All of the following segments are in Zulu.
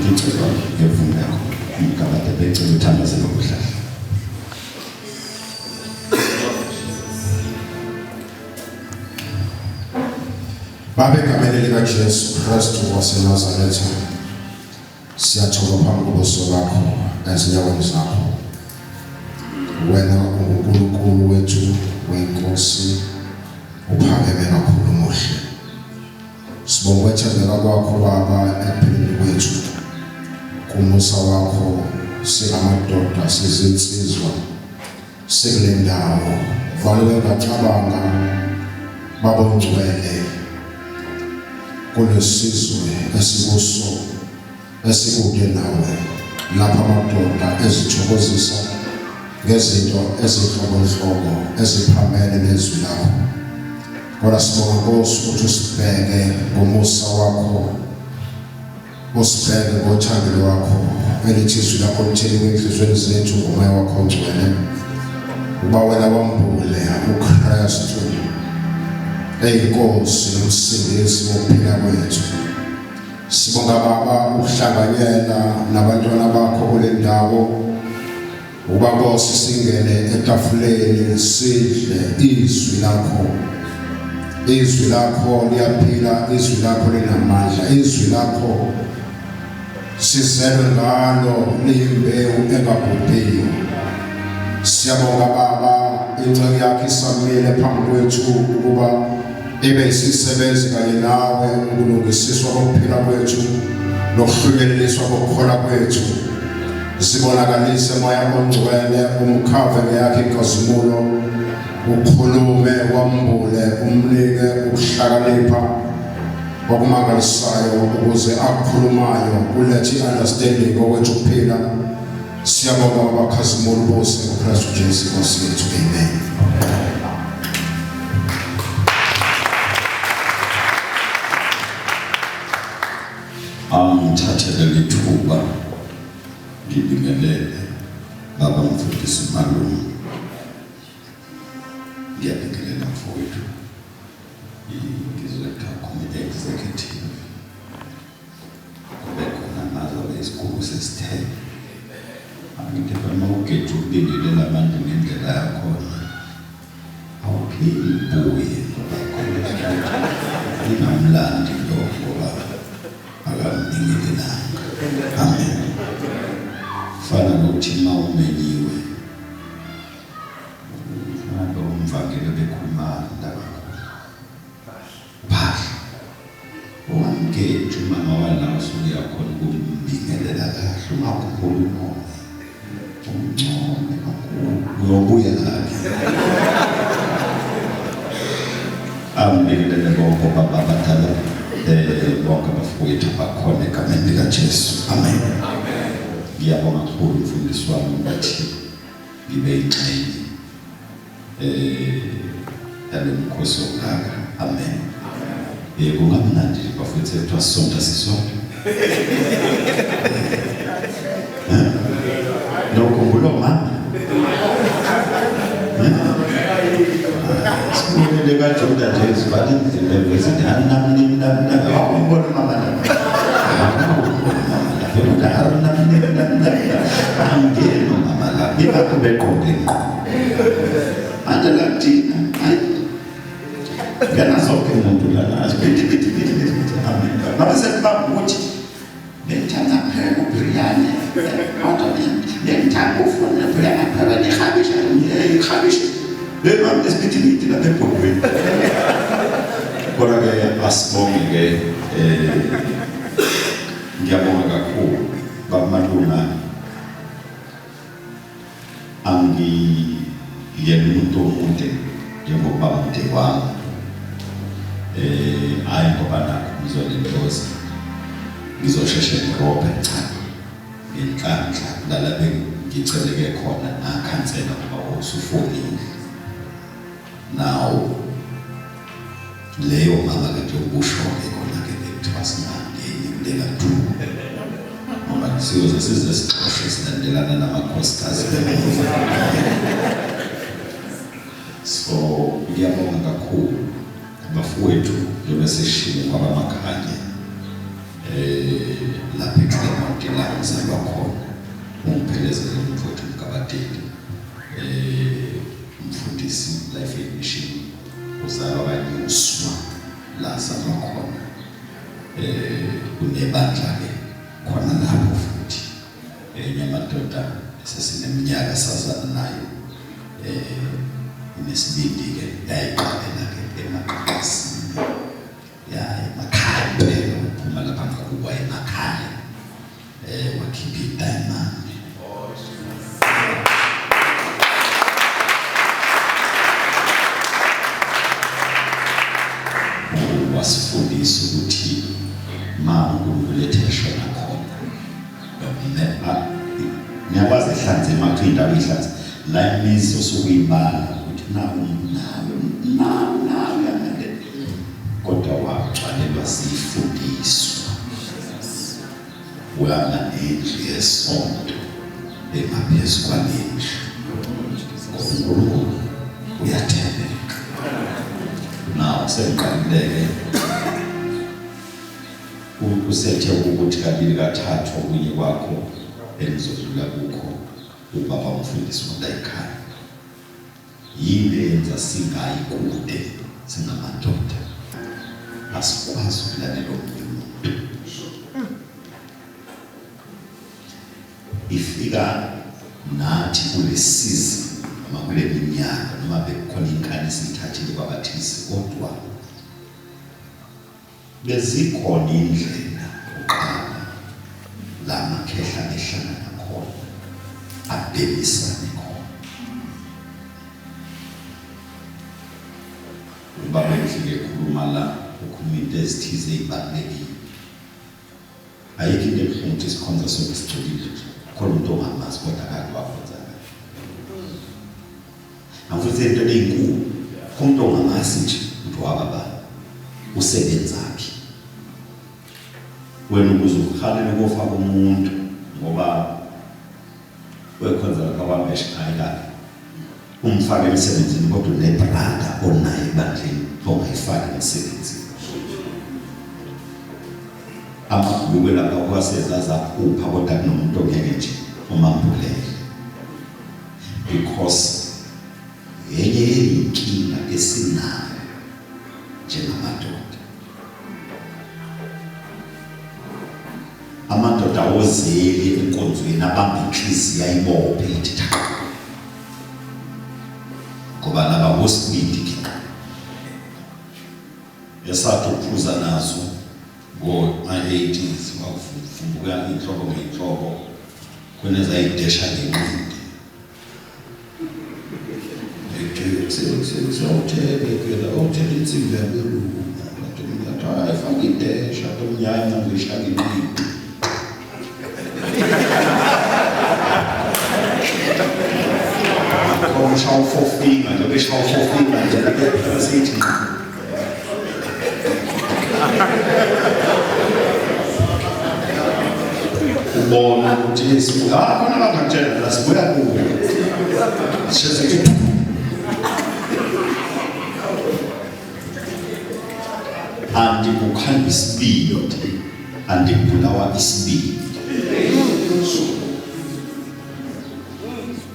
Ngicela ngevume yakho umgabade becela uthandaze lokuhlahla. Baba, egameni likaJesu Kristu waseNazaretha, siyathoba phambi kobuso bakho ezinyaweni zakho. Wena unguNkulunkulu wethu wenkosi, uphakeme kakhulu muhle. Sibonga ukwethembeka kwakho Baba ekuphileni kwethu. Kumusa wakho singamadoda sizinsizwa sikule ndawo. Vale ngacabanga Baba ongcwele kulesizwe esikuso esikude nawe lapha amadoda ezithokozisa ngezinto ezinhlobonhlobo eziphambene nezwi lakho. Kodwa sibonga Nkosi ukuthi usibheke ngomusa wakho, usibheke ngothando lwakho, elithi izwi lakho litheliwe enhliziyweni zethu ngomoya wakho ongcwele, ukuba wena wambule uKristu eyinkosi nomsindisi wokuphila kwethu. Sibonga Baba ukuhlanganyela nabantwana bakho kule ndawo ukuba Nkosi singene etafuleni sidle izwi lakho. Izwi lakho liyaphila, izwi lakho linamandla, izwi lakho sizelwe ngalo liyimbewu engabhubhiyo. Siyabonga Baba, inceku yakho isamile phambi kwethu ukuba ibe isisebenzi kanye nawe ukulungisiswa kokuphila kwethu nokuhlunyeleliswa kokukholwa kwethu. Zibonakalise Moya oNgcwele, umkhave ngeyakho inkazimulo, ukhulume, wambule, umnike ukuhlakanipha okumangalisayo ukuze akukhulumayo kulethe i-understanding kokwethu ukuphila. Siyabonga Baba, khazimula ubuse ngoKristu Jesu Nkosi yethu. Amen. Angithathe leli thuba ngibingelele baba mfundisi Malume. Ngiyabingelela mfowethu. Ngizwe kuthiwa khona executive. Kube khona nazo isigungu sesithelo. Angithi phela uma ugeja ukubingelela abantu ngendlela yakhona awuphili ubuye ngoba khona ningamlandi lo ngoba akambingelelanga. Amen. Fana nokuthi uma umenyiwe fana lo mvangeli obekhuluma indaba Phahla. Ungamgeji umama wala usuke uyakhona ukumbingelela kahle, ungakhuphuli umoya. Umncome kakhulu, uyobuya kahle. Ambingelele bonke obaba abadala, bonke abafowethu abakhona egameni likaJesu. Amen. Ngiyabonga kakhulu mfundisi wami ukuthi ngibe yingxenye yalo mkhosi ongaka. Amen. Kungamnandi nje bafowethu kuthiwa sisonta sisonke. Nokhumbula umama. Sibonele kaJuda nje zibala indlela ezithi anamninamna awumbona umama la. Awumbona umama la. Vele anamninamna angena umama la. Ingakho beqonde ngqo. Manje la thina hayi ngena sonke umuntu lana asiphithi phithi phithi phithi. Amen. Ngabe sekubamba ukuthi bengithanda pheka ubriyane kodwa bengithanda ufuna ubriyane pheka nehabishi ihabishi bebambe esiphithiphithi lapha ebhodweni. Kodwa-ke asibonge-ke ngiyabonga kakhulu bakumalunga angiyena umuntu omude njengokuba mude kwami hhayi ngoba nakho ngizolentoza ngizosheshe ngirobhe cha ngenhlanhla lala bengiceleke khona ngakhansela ngoba usufonile now leyo mama ke nje ubusho-ke khona-ke bekuthiwa singangeni kulela thuba ngoba siyoze size sixoshwe silandelana namakhosikazi emuva. So ngiyabonga kakhulu bafowethu njengoba seshilo kwabamakhanye lapha eClermont. Kanti la ngizalwa khona ungiphelezele umfowethu Mgabadeli, umfundisi Life Aid Mission, uzalwa kaNyuswa la zalwa khona. Kunebandla ke khona lapho futhi enye amadoda esesineminyaka sazana nayo, inesibindi ke, yayiqalela ke emaqaqasini ya emakhaya impela, uphuma lapha ngakubo emakhaya, wakhipha i-diamond. Wasifundisa ukuthi ma uNkulunkulu ethe shona khona, niyakwazi ehlanze makuthiwa indawo ihlanze la imizi osukuyibala ukuthi nawu nawu nawu nawu yangale, kodwa wagcwalelwa zifundiswa, wama nendlu yesonto engaphezu kwalendlu. UNkulunkulu uyathembeka. Naw sengiqalile-ke usethe ukuthi kabili kathathu okunye kwakho engizodlula kukho. Ubaba umfundisi wala ekhaya, yini eyenza singayi kude singamadoda? Asikwazi ukulalela omunye umuntu. Ifika nathi kule season noma kule minyaka, noma bekukhona inkani esiyithathile kwabathize, kodwa bezikhona indlela kuqala la makhehla behlangana khona, abhemisane khona. Ubaba engifike ekhuluma la, ukhuluma into ezithize ey'balulekile. Ayikho into ebuhlungu ukuthi sikhonza sonke sigculile nje, khona umuntu ongamazi kodwa akake wakhonza naye. Angifuni into eyinkulu, umuntu ongamazi nje ukuthi wababa usebenzaphi. Wena ukuze uhalele ukofaka umuntu ngoba wekhonza lapha kwamesh ayikabi umfake emsebenzini, kodwa unebranda onayo ebandleni ongayifaki emsebenzini. Amabhulukwe lapha kwasezazaphupha, kodwa kunomuntu ongeke nje umambulele, because yenye yeyinkinga esinayo njengamadoda. Amadoda awozeli enkonzweni, abamba inhliziyo ayibophe ithi thaqa, ngoba laba wosibindi ke esathi ukuphuza nazo ngo-80s, kwakuvumbuka inhlobo ngeyinhlobo khona ezayidesha ngenqindi. Sewuthele phela, awuthele insimbi yabelungu, ngathi hayi, faka idesha tomnyanya ngishaya ngenqindi. Ushaya u-four finger nje, beshaya u-four finger nje lapha sithi ubona ukuthi sibuya khona, bangakutshela la sibuya kuwo sishese. Andikukhanda isibindi, andikubulawa isibindi,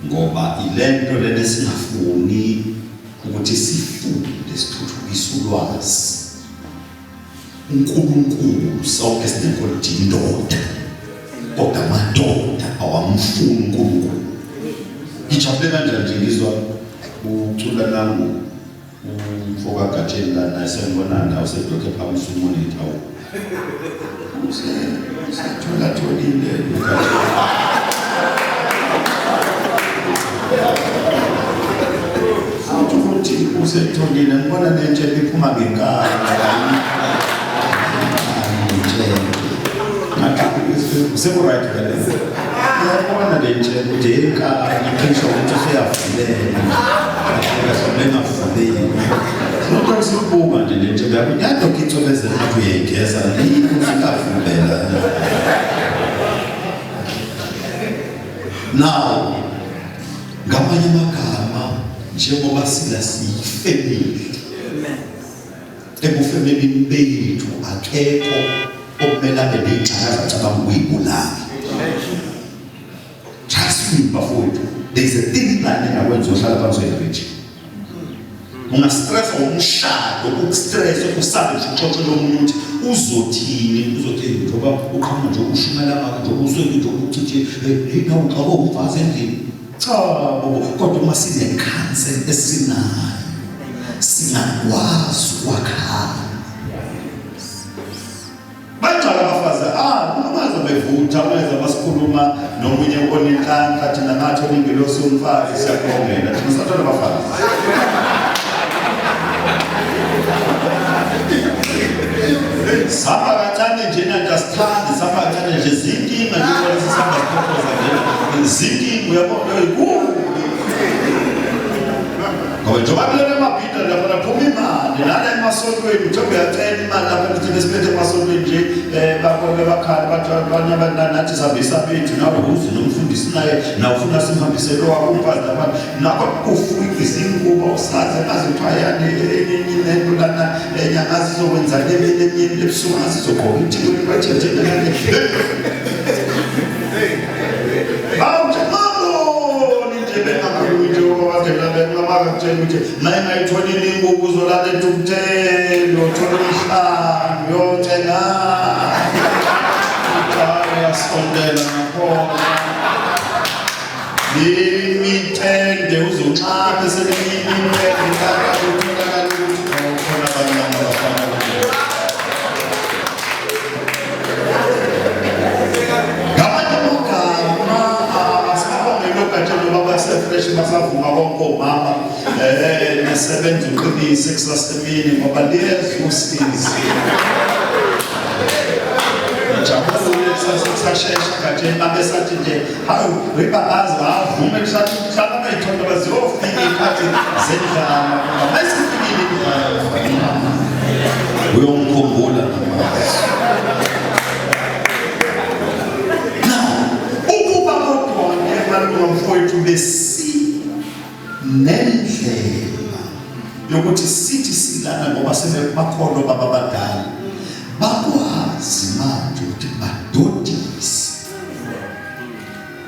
ngoba ilento lena esingafuni ukuthi sifunde sithuthukise ulwazi. uNkulunkulu sonke sinenkolo ukuthi indoda, kodwa amadoda awamfuni uNkulunkulu. Ngijabule kanjani nje ngizwa ucula nangu umfo kaGatsheni la, naye sengibona nawe sedokhe phambi usumonitha, awu usetholatholile futhi ukuthi usetholile. Ngibona nentshe iphuma ngenkani, seku-right vele. Uyabona le ntshe ukuthi yenkani iphishwa ukuthi useyavulela engavuleli. Lokho sikubuka nje le ntshe yakho yadokho icwebezela ukuthi uyayigeza usuyavulela. Now ngamanye amagama, njengoba sila siyifamily, ebufemelini bethu akekho okumele abe ney'ngxaki acabanga ukuyibulala. Counseling bafowethu, there is a thin line engakwenza uhlala phansi uyi-rich. Ungastress ngomshado, ukustress usabe nje uxoxela omunye ukuthi uzothini, uzothi njengoba uqhamuka nje ushumela ngakho nje usuke nje uchithe hey nawe uxoka umfazi endlini. Cha bobo, kodwa uma sine-counsel esinayo singakwazi ukwakhana. Banjalo abafazi, ah, umazi bevutha, umazi abasikhuluma nomunye onenhlanhla, thina ngathi oningelosi umfazi siyakubongela, thina sathola abafazi. Sihamba kancane nje nanti asithandi, sihamba kancane nje zinkinga nje kodwa sisihamba sikhokhoza nje. Zinkinga uyabona kubi. Ngoba njengoba kulele emabhida lapha laphuma imali nala emasontweni uthe uyacela imali lapha thina esiphethe emasontweni nje um bakonke bakhala bathi abanye nathi sihambisa bethu nawe uze nomfundisi naye nawe ufuna simhambise lo wakho umfazi lapha nakho kufuka izingubo usazi angazi kuthiwa yani enye lento lana enye angazi izokwenzani emini emini ebusuku angazi izogqoka ithikweni bathethe Naye ngayitholile ingubo uzolala entukuthelo uthola umhlanga uyothenga uyasondela ngakhona imitende uzonxaphe sebenyini imitende utholakala ukuthi khona abanyama abafana Ngamanye amagama asibabonge logatsheni ngoba basefresh basavuma konke omama nisebenza uqinise kusasa emini ngoba liyeza usizi. Ngijabule kusasa kusashesha gatsheni babesathi nje hawu webangazi bavume kusasa mhlawumbe bayithola baziyofika iy'khathi zendlala ngoba masifikile indlala uyongikhumbula namazwi. Now, ukuba kodwa-ke malunga mfowethu besi nendlela yokuthi sithi silana ngoba sebebakhona obaba abadala bakwazi manje ukuthi badodise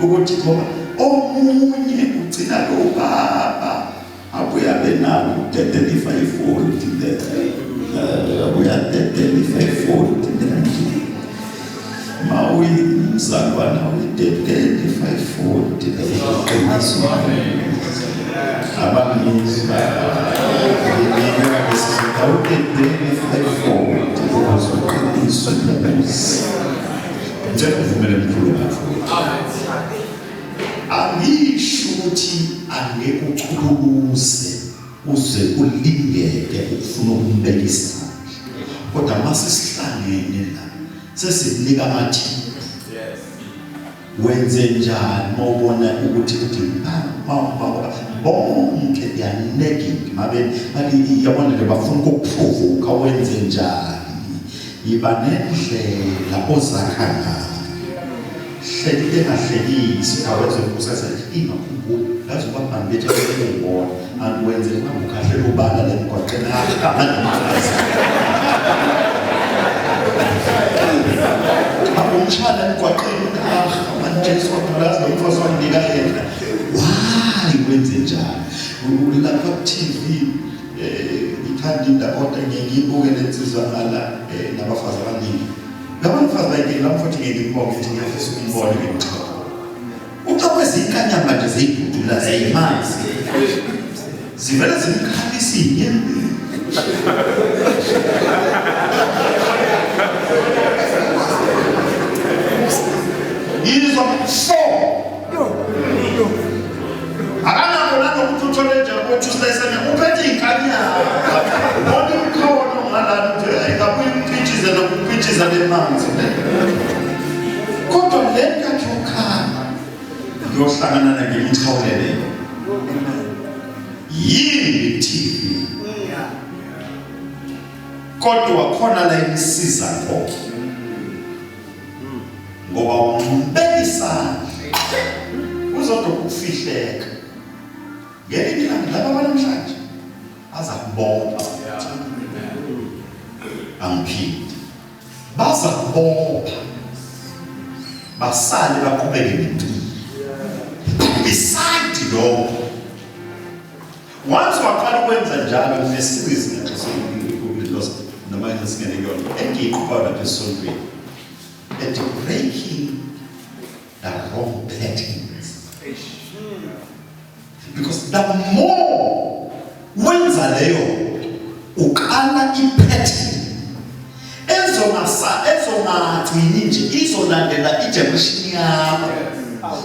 ukuthi ngoba omunye ugcina lo baba abuya benalo udedelifa ifold le abuya dedelifa ifold le ma uyimzalwana uyidedelifa ifold le uqiniso abangizwa awudedelifa ifold ukuze uqiniswe umuzi. Ngicela uvumele mkhulu bafowethu. Angisho ukuthi angeke uchukuluze uze ulingeke ukufuna ukumbeka isandla. Kodwa mase sihlangene la sesikunika amathiphu. Wenze njani mawubona ukuthi uthi bonke they are nagging mabe bathi yabona nje bafuna ukukuprovoka wenze njani yiba nendlela ozakha ngayo hleki engahlekisi awenze ukusasa ingakhumbuli yazi uba bambethe ukubona angiwenze uhambe ukhahlela ubala le mgwaqeni ahambe umshana emgwaqeni ah manje Jesu wabulaza lo mfazi wanginika yena why wenze njalo ulapha ku-TV ngithanda indaba kodwa ngiye ngiyibuke le nsizwa ngala nabafazi abaningi laba mfazi bayinkinga laba mfowethu ngiye ngimbonge ngithi ngiyafisa ukumbona ngimxoxe uxoxe izinkanyamba nje ziyidudula ziyimanzi zivele zimkhalisa inyembezi ngizwa so akanakho nanokuthi uthole nje ukuthi usilayisane uphethe inkanyana bona imkhono ngalana ukuthi ingabuye imphitshize nokuphitshiza le manzi kodwa le nkathi yokhala ngiyohlangana naye ngimxhawulele yini TV kodwa khona la imsiza khona ngoba umbeka isandla uzodwa ukufihleka ngelinye ilanga laba banamhlanje baza kubopha angiphinde baza kubopha basale baqhubeke nempilo. Beside lokho, once waqala ukwenza njalo, ngine-series ngiyaxosa noma singene kuyona engiyiqhubayo lapha esontweni, at breaking the wrong patterns, because the more wenza leyo, uqala i-pattern ezongasa ezongagcini nje, izolandela i-generation yakho,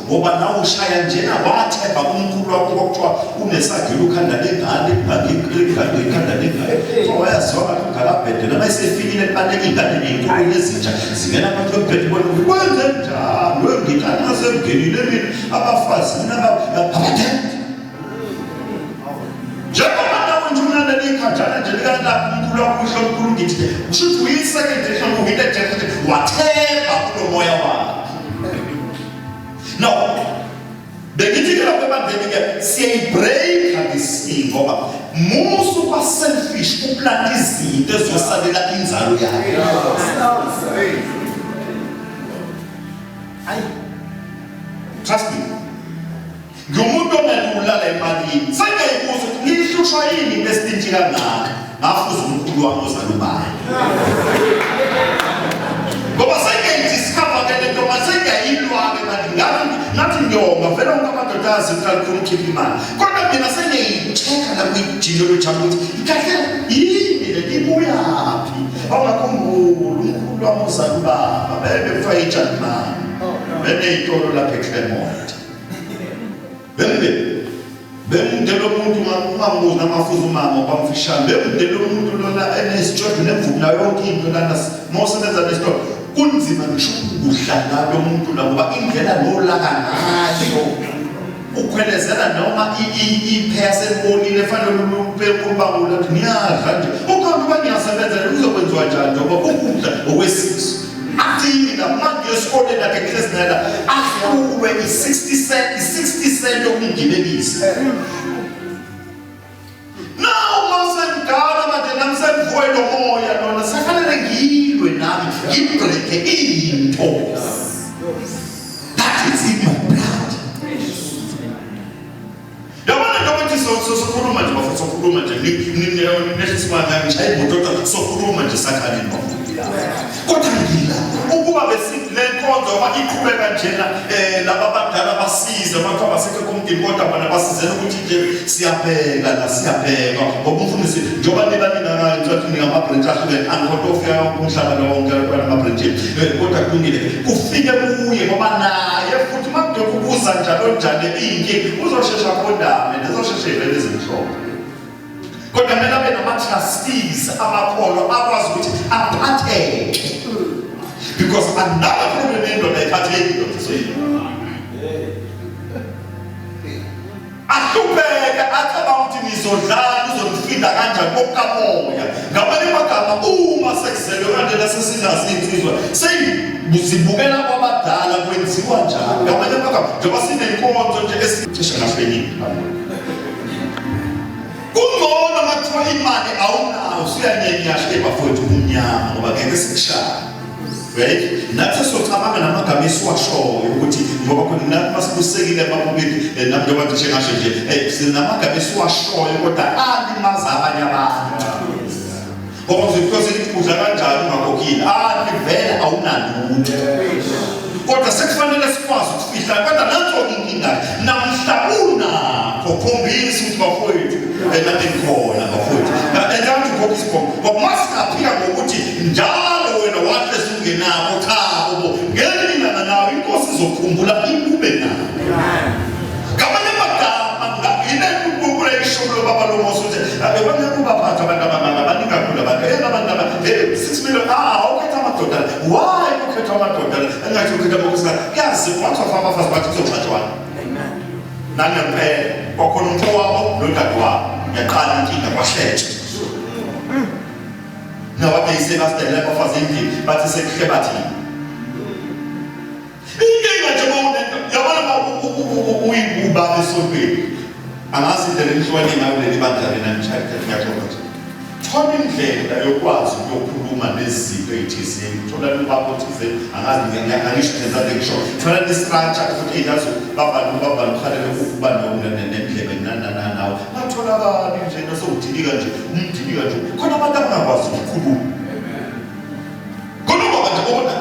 ngoba nawe ushaya njena wathemba umkhulu wakho kwakuthiwa unesagila ukhanda lengane, ikhanda lengane, so wayaziwa ngathi ugalabhede noma esefikile kubaleka ingane ney'nkulu nezinja zingena phansi kombhede, bona ukuthi kwenze njani wengikani asengenile mina abafazi mina abathembi. Njengoba nawe nje unaleli ikhanjana nje likalapha umkhulu wakho usho omkhulu, ngithi nje usho ukuthi uyi-second generation, uyi-third generation, wathemba kulo moya wakhe. No, bengithi-ke lapho ebandleni-ke siyayi-breaka this thing, ngoba musu uba selfish, uplanta izinto ezizosalela inzalo yakho. Trust me, ngiwumuntu ongelula la emalini. Sengiyayibuza ukuthi ngihlushwa yini into esitintshi kangaka, ngafuza umkhulu wami ozala ubani, ngoba sengiyayidiscover-ke lento manje, sengiyayilwa-ke manje. Ngathi ngathi ngiyonga vele, wonke amadoda azi ukuthi alikhona ukukhipha imali, kodwa mina sengiyayi-check-a la kwi-genealogy yami ukuthi kahle yini le ibuyaphi. Awungakhumbula umkhulu wami ozala ubaba bebe kuthiwa ijalimani, beney'tolo lapha eClermont, bembe bemdela umuntu ungambuzi namafuza umama kwamfishane, bemdela umuntu lona enesitshwebhu nemvubu nayo yonke into lana. Uma usebenza nesitolo kunzima ngisho ukudla nalo muntu la, ngoba indlela nolaka ngayo ukhwelezela noma ipheya selibonile efanele ulubangula ukuthi ngiyadla nje, ukanti uba ngiyasebenza kuzokwenziwa njani njengoba ukudla okwesisu athini. Manje esikoleni lakhe kuhlezinela ahlulwe i-60 cent, i-60 cent yokungibelisa. Now masemdala manje nami sengivuke lo moya lona, sefanele ngilwe nami ngi-break into that is in my blood. Yabona nje ukuthi sokhuluma nje bafethu, sokhuluma nje nehlisiwanga ngishaye imoto, kodwa sokhuluma nje sakhaleni bafethu. Kodwa ngila ukuba besithi le nkonzo ngoba iqhubeka njena, laba abadala basize bathiwa basekho ekomdini, kodwa bona basizela ukuthi nje siyabheka la, siyabheka ngoba umfundisi njengoba niba ningakathi ningama-branch ahlukene, angikhona ofika yonke umhlaba lo wonke nama-branch, kodwa kulungile kufike kuye ngoba naye futhi uma kudokhu kuza njalo njalo iy'nkinga uzoshesha khondame nezosheshe ivele ezimhlophe. Kodwa kumele abe nama-trustees amakholwa akwazi ukuthi aphatheke, because another problem, indoda ayiphatheki, indoda isoyini ahlupheke acabanga ukuthi ngizodlala uzonifinda kanjani kokukamoya. Ngamanye amagama, uma sekuzelwe kanjena sesinazi iy'nsizwa seyizibukela kwabadala kwenziwa njani. Ngamanye amagama, njengoba sinenkonzo nje esicishe ngasho enyini, kungcono makuthiwa imali awunayo, usuyanyenyasha ebafowethu kumnyama, ngoba ngeke sikushaye, right? Nathi socabanga namagama esiwashoyo ukuthi ngoba khona nathi masibusekile emapulpiti, nami njengoba ngisho ngasho nje, sinamagama esiwashoyo kodwa alimaza abanye abantu, ngoba uzokuthola ukuthi udla kanjani ungakhokhile, ah vele awunalutho, kodwa sekufanele sikwazi ukufihla. Kodwa nanso-ke inkinga, namhla unakho khombisa ukuthi bafowethu, nami ngikhona bafowethu, engathi ukhokha isikhombo, ngoba masingaphika ngokuthi njalo wena wahle sungenakho, cha bo, ngelinye ilanga nawe inkosi izokhumbula ikube nawe. Ngamanye amagama, yile uNkulunkulu ayisho kulo baba loMose ukuthi abebangeke ubaphathe abantu abangaka, baningi kakhulu abantu, abantu aba 6 million, ah awukhetha amadoda. Why ukhetha amadoda engathi ukhetha amakhosikazi? Kuyazi wathi wafaka abafazi bathi kuzoxatshwana nangempela, kwakhona umfowabo nodadewabo, yaqala inkinga kwahletshwa nawabe isebasidele abafazi endlini, bathi sekuhle bathini. Inkinga nje mawunento, yabona, uma uyibaba esontweni, angazi indlela enihlukane ngayo leli bandla lena, ngishaya ngiyaxoxa nje. Thola indlela yokwazi ukuyokhuluma nezinto ey'thizeni, thola ubaba othizeni, angazi angisho nje ngisho, thola ne-structure futhi eyazi babani ubabani uhalele ukuba nendlebe nanananawe. Ngatholakali nje nasewudilika nje, umdilika nje. Khona abantu abangakwazi ukukhuluma. Khona ubaba nje obona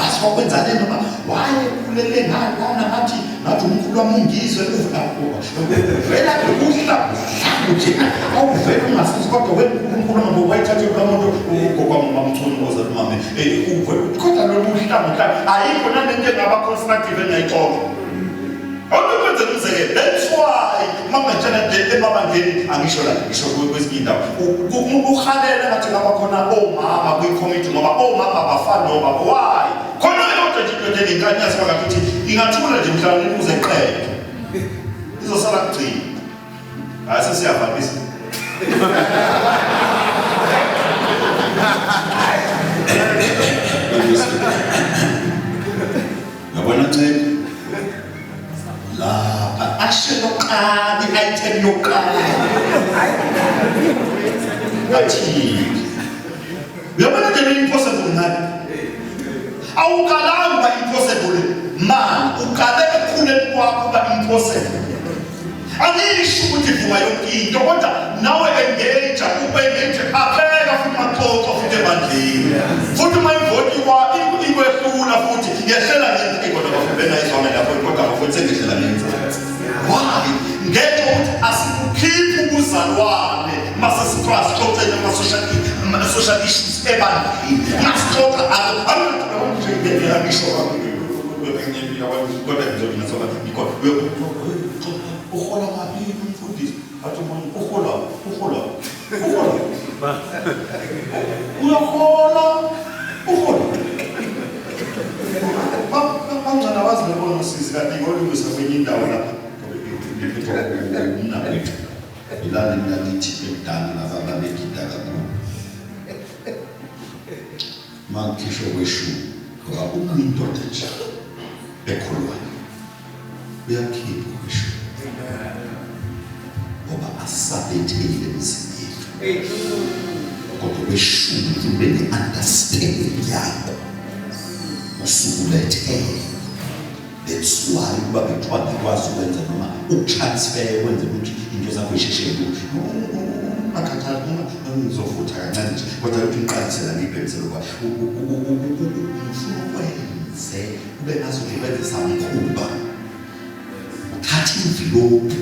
azi wakwenzani noma wayekhulele ngalana ngathi ngathi umkhulu wami ungizwe uvela kuhla nje awuvele ungasizi kodwa wena uNkulunkulu ngoba wayithathe kukamuntu ugogo wami mamchunu ozala umame kodwa lolu uhlangu ayikho nanento engaba constructive engayixoxa. Awukwenze umzekelo. That's why mangitshela nje emabandleni angisho la ngisho kwezinye indawo. Uhalela ngathi ngaba khona omama kwi-committee ngoba omama abafani nobaba. Why? Khona yodwa nje indoda enenkani yazi phakathi ukuthi ingathula nje mhlawumbe uze qede. Izosala kugcina. Hayi sesiyavalisa. Yabona nceke lapha ashe loqala i-item yokuqala athi uyabona nje le-impossible ngani awuqalanga uba impossible man uqale ekukhuleni kwakho uba impossible. Angisho ukuthi vuma yonke into kodwa nawe engage ube-engage apheka futhi maxoxo futhi ebandleni futhi uma ivoti ikwehlula futhi yehlela ngenza kodwa bafuna bengayizwanga lapho kodwa futhi sengehlela ngenza. Why? Ngenxa yokuthi asikukhiphi ubuzalwane mase sithiwa sixoxeni ama-social issues ebandleni masixoxa angisho kodwa uhola malini umfundisi athi umuntu uhola uhola uhola uyahola uhola bangcana bazi bebona usizi kanti ngolungisa kwenye indawo lapha umnakwethu ilali lakithi emdala laba babegida kakhulu makukhishwa kweshumi ngoba uma indoda nje ekholwayo uyakhipha kweshumi ngoba asabetheli emizini yethu kodwa kweshumi ube ne-understanding yakho usukulethele. That's why ukuba bekuthiwa ngikwazi ukwenza noma ukutransfer kwenze ukuthi into zakho isheshe ungakhathali ngizovutha kancane nje kodwa ukuthi ngiqalise la ngiyibhekisele kwa ngifuna ukwenze kube ngazuthi ukwenze samkhuba uthathe imvilophi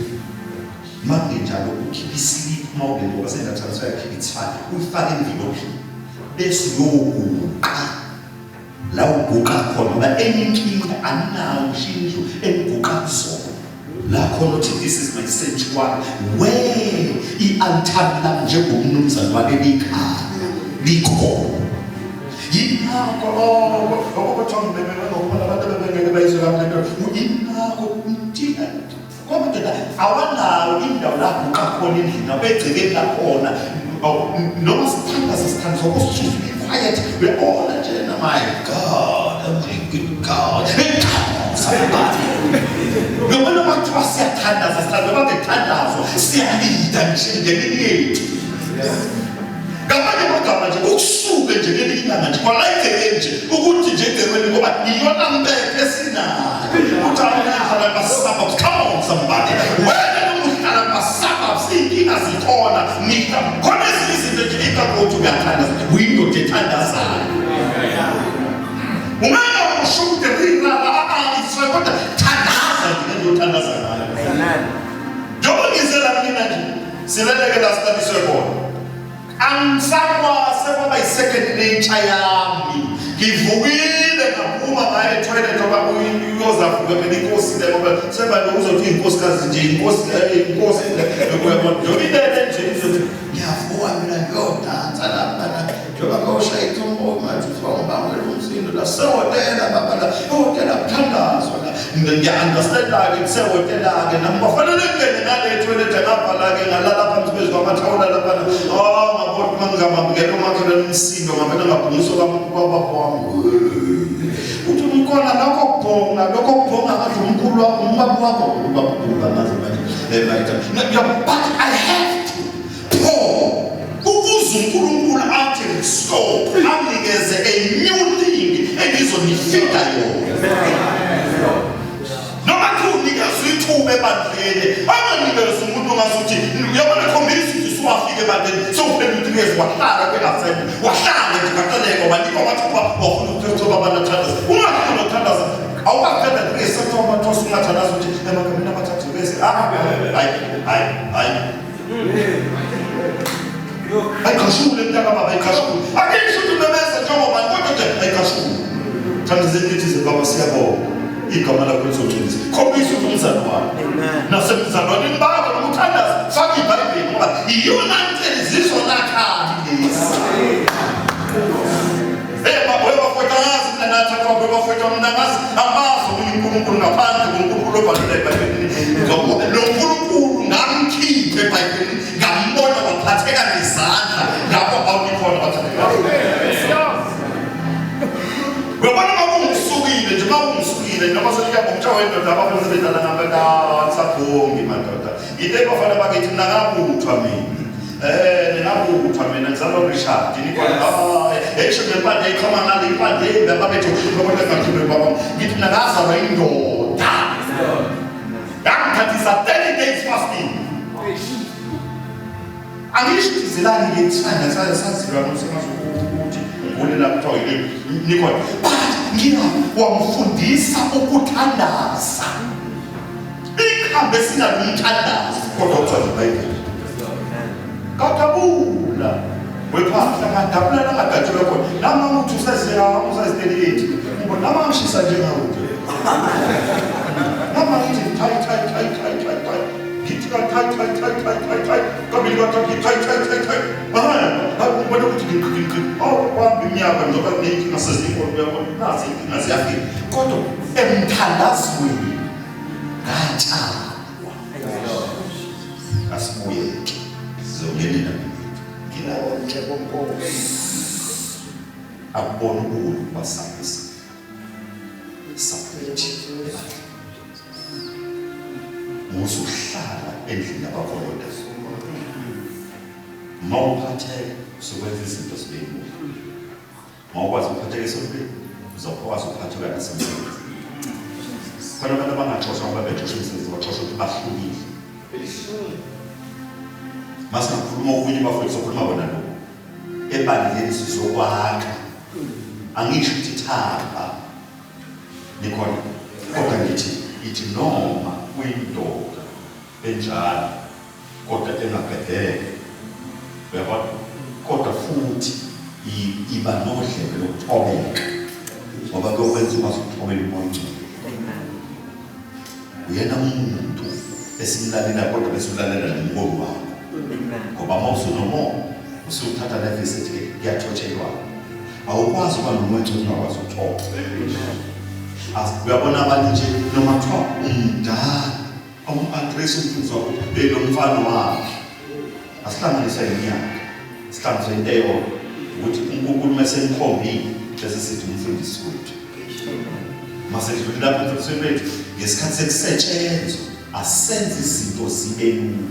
uma kungenjalo ukhiphe islip uma ungento ngoba sengatransfer it's fine uyifake emvilophini bese uyoguqa la uguqa khona ngoba enye inkinga aninawo ngisho indlu eniguqa kuzona la khona uthi this is my sanctuary where i-altari lami njengomnumzane waleli khaya likhona. Yingakho okuthiwa ngibebeke abantu bebengeke bayizwe kahle lento yingakho thina kodwa awanawo indawo la guqa khona endlini apha egcekeni lakhona noma sithandaza sithandaza okusisusa be quiet we all njena my God, oh my good God, somebody noma noma kuthiwa siyathandaza sithandaza noma ngethandazo siyalida nje ngemini yethu ngamanye amagama nje ukusuke nje ngelinye ilanga nje kwala egcekeni nje ukuthi nje egcekweni ngoba iyona mpephe esinayo ukuthi awuhlala kuma-suburbs. Come on somebody, wena noma uhlala kuma-suburbs iy'nkinga zikhona mihla khona ezinye izinto nje ikakuthi uyathandaza uyindoda ethandazayo ungeke usho ukuthi rirara a-a kodwa thandaza nje ngento othandaza ngayo. Njengoba ngizela mina nje sileleke la sihlaliswe khona angisakwazi kwaba yi-second nature yami ngivukile ngaphuma ngaye etoilet ngoba uyozavuka phela inkosi le ngoba sebane uzothi inkosikazi nje inkosi inkosi uyabona njengoba ilele nje izothi ngiyavuka mina ngiyodansa lapha la njengoba ngawushaya ithombo manje kuthiwa ngibangela umsindo la sehhotela baba la ehhotela kuthandazwa la ngiya-understanda-ke kusehhotela-ke nami kwafanele ngingene ngale etoilet ngabhala-ke ngalala phansi phezu kwamathawula laphana oh ngabona uma ngingabambukela umakhelwane umsindo ngavele ngabhungisa kwababa wami uthi umkona lokho kubhonga lokho kubhonga ngathi umkhulu wakho umama wakho ubaba ngazi manje but I have to pour ukuze. Stop, anginikeze a new thing engizonifida yona. Noma kuthiwa unikezwe ithuba ebandleni, anganikezwa umuntu ongasuthi uyabona, khombisa ukuthi usuwafika ebandleni, sewuphela ukuthi ngeze wahlala kwi-assembly, wahlala nje kaceleka, wanikwa amathuba, wafuna ukuthi abantu athandaze. Ungafuni ukuthandaza, awukaqeda ngesethu amathosa, ungathandaza ukuthi emagameni amathathu bese ah, hayi hayi hayi, ayiqhashule mntakababa, ayiqhashule. Akisho ukuthi umemeza njengoba, kodwa nje ayiqhashule. Thandazeni lithi, "Baba, siyabonga, igama lakho lizongcwelisa." Khombisa ukuthi umzali wakho nasemzalwaneni bakho nokuthandaza, faka ibhayibheli, ngoba iyona nteli zizona khali lezi. Eh baba, bafowethu, angazi mina, nathathwa bafowethu, mina ngazi, amazi omunye uNkulunkulu ngaphandle koNkulunkulu obhalwe eBhayibhelini. Ngoba lo Nkulunkulu ngamkhiphe eBhayibhelini, ngambona waphatheka ngezandla ngapho awunikhona bathatheka. Uyabona, uma kungisukile nje, uma kungisukile, noma sefika ngomtsha wendoda, abafana sebedlala ngabela sabhongi madoda. Into ebafana bakithi, mina ngabuthwa mina. Ningabuthwa mina, ngizalwa Richard, nikhona, ah, esho nempande iqhama ngale impande embi ababethu lokho ngakhuluma baba. Ngithi mina ngazalwa indoda. Yangithathisa 30 days fasting. Angisho ukuthi zelani ngithanda saziwa ngomsebenzi ukuthi ngibone la kuthiwa yini, nikhona. But ngiya wamfundisa ukuthandaza. Ikhambe sinalumthandazo kodwa kuthiwa iBhayibheli. Kadabula. Wephahla ngadabula la ngadatshulwa khona. Nami uthi usaziya usazi 38. Ngibona nami ngishisa njengawe nje. Nami ngithi thayi thayi thayi thayi thayi thayi. Ngithi ka thayi thayi thayi thayi thayi thayi. Kabili kathathu thayi thayi thayi thayi. Ah, ubona ukuthi ngiqi ngiqi. Oh, kwahamba iminyaka njengoba neyinkinga sezinkulu, uyabona. Nazi inkinga ziyafika. Kodwa emthandazweni ngatshalwa. Asibuye ke. Sizongenela ngilonke bonkosi. Akubona ububi basabisa. Support ebandleni. Musuhlala endlini yabakolota. Mawuphatheka usukwenza izinto zibe lula. Mawukwazi ukuphatheka esontweni, uzokwazi ukuphatheka nasemsebenzini. Khona abantu abangaxoshwa ngoba bexoshwa umsebenzi, baxoshwa ukuthi bahlukile. Masingakhuluma okunye bafowethu, sokhuluma kona lokho. Ebandleni sizokwakha. Angisho ukuthi thaba. Nikhona. Kodwa ngithi ithi noma kuyindoda enjalo kodwa engabhedele. Uyabona? Kodwa futhi iba nodlebe lokuthobeka. Ngoba kuyokwenza ukwazi ukuthobela umoya ongcwele. Uyena umuntu esimlalela kodwa bese ulalela nomholi wakho. Ngoba uma usunomoya usuthatha levesi ethi kuyathotshelwa. Awukwazi ukuba nomoya ongcwele ungakwazi ukuthoba. Uyabona abanye nje noma kuthiwa umdala awum-address umfundisi wakho, hey, lo mfana wakhe. Asihlanganise iminyaka, sihlanganise into eyodwa ukuthi uNkulunkulu uma esemkhombile bese sithi umfundisi wethu. Masedlule lapho emfundisweni wethu ngesikhathi sekusetshenzwa, asenze izinto zibe lula,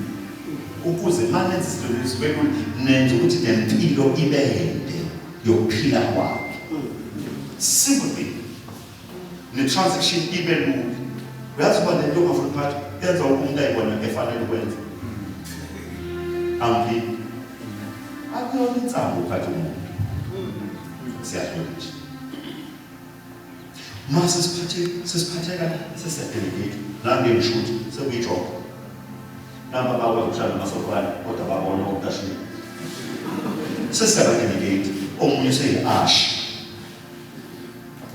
ukuze uma nenza izinto zibe lula nenza ukuthi nempilo ibende yokuphila kwakhe. Simple thing, ne-transaction ibe lula. Uyazi uba lento ongafuni ukuphatha yenza umuntu ayibona efanele ukwenza. Angiphili, akuyona insangu ukuphatha umuntu, siyadlula nje. Ma sesiphathe sesiphatheka sesiyadelegate, nami ngisho ukuthi sekuyijob. Namba bakwazi ukuhlala namasofana kodwa babona okutashile. Sesiyabadelegate, omunye useyi-ash.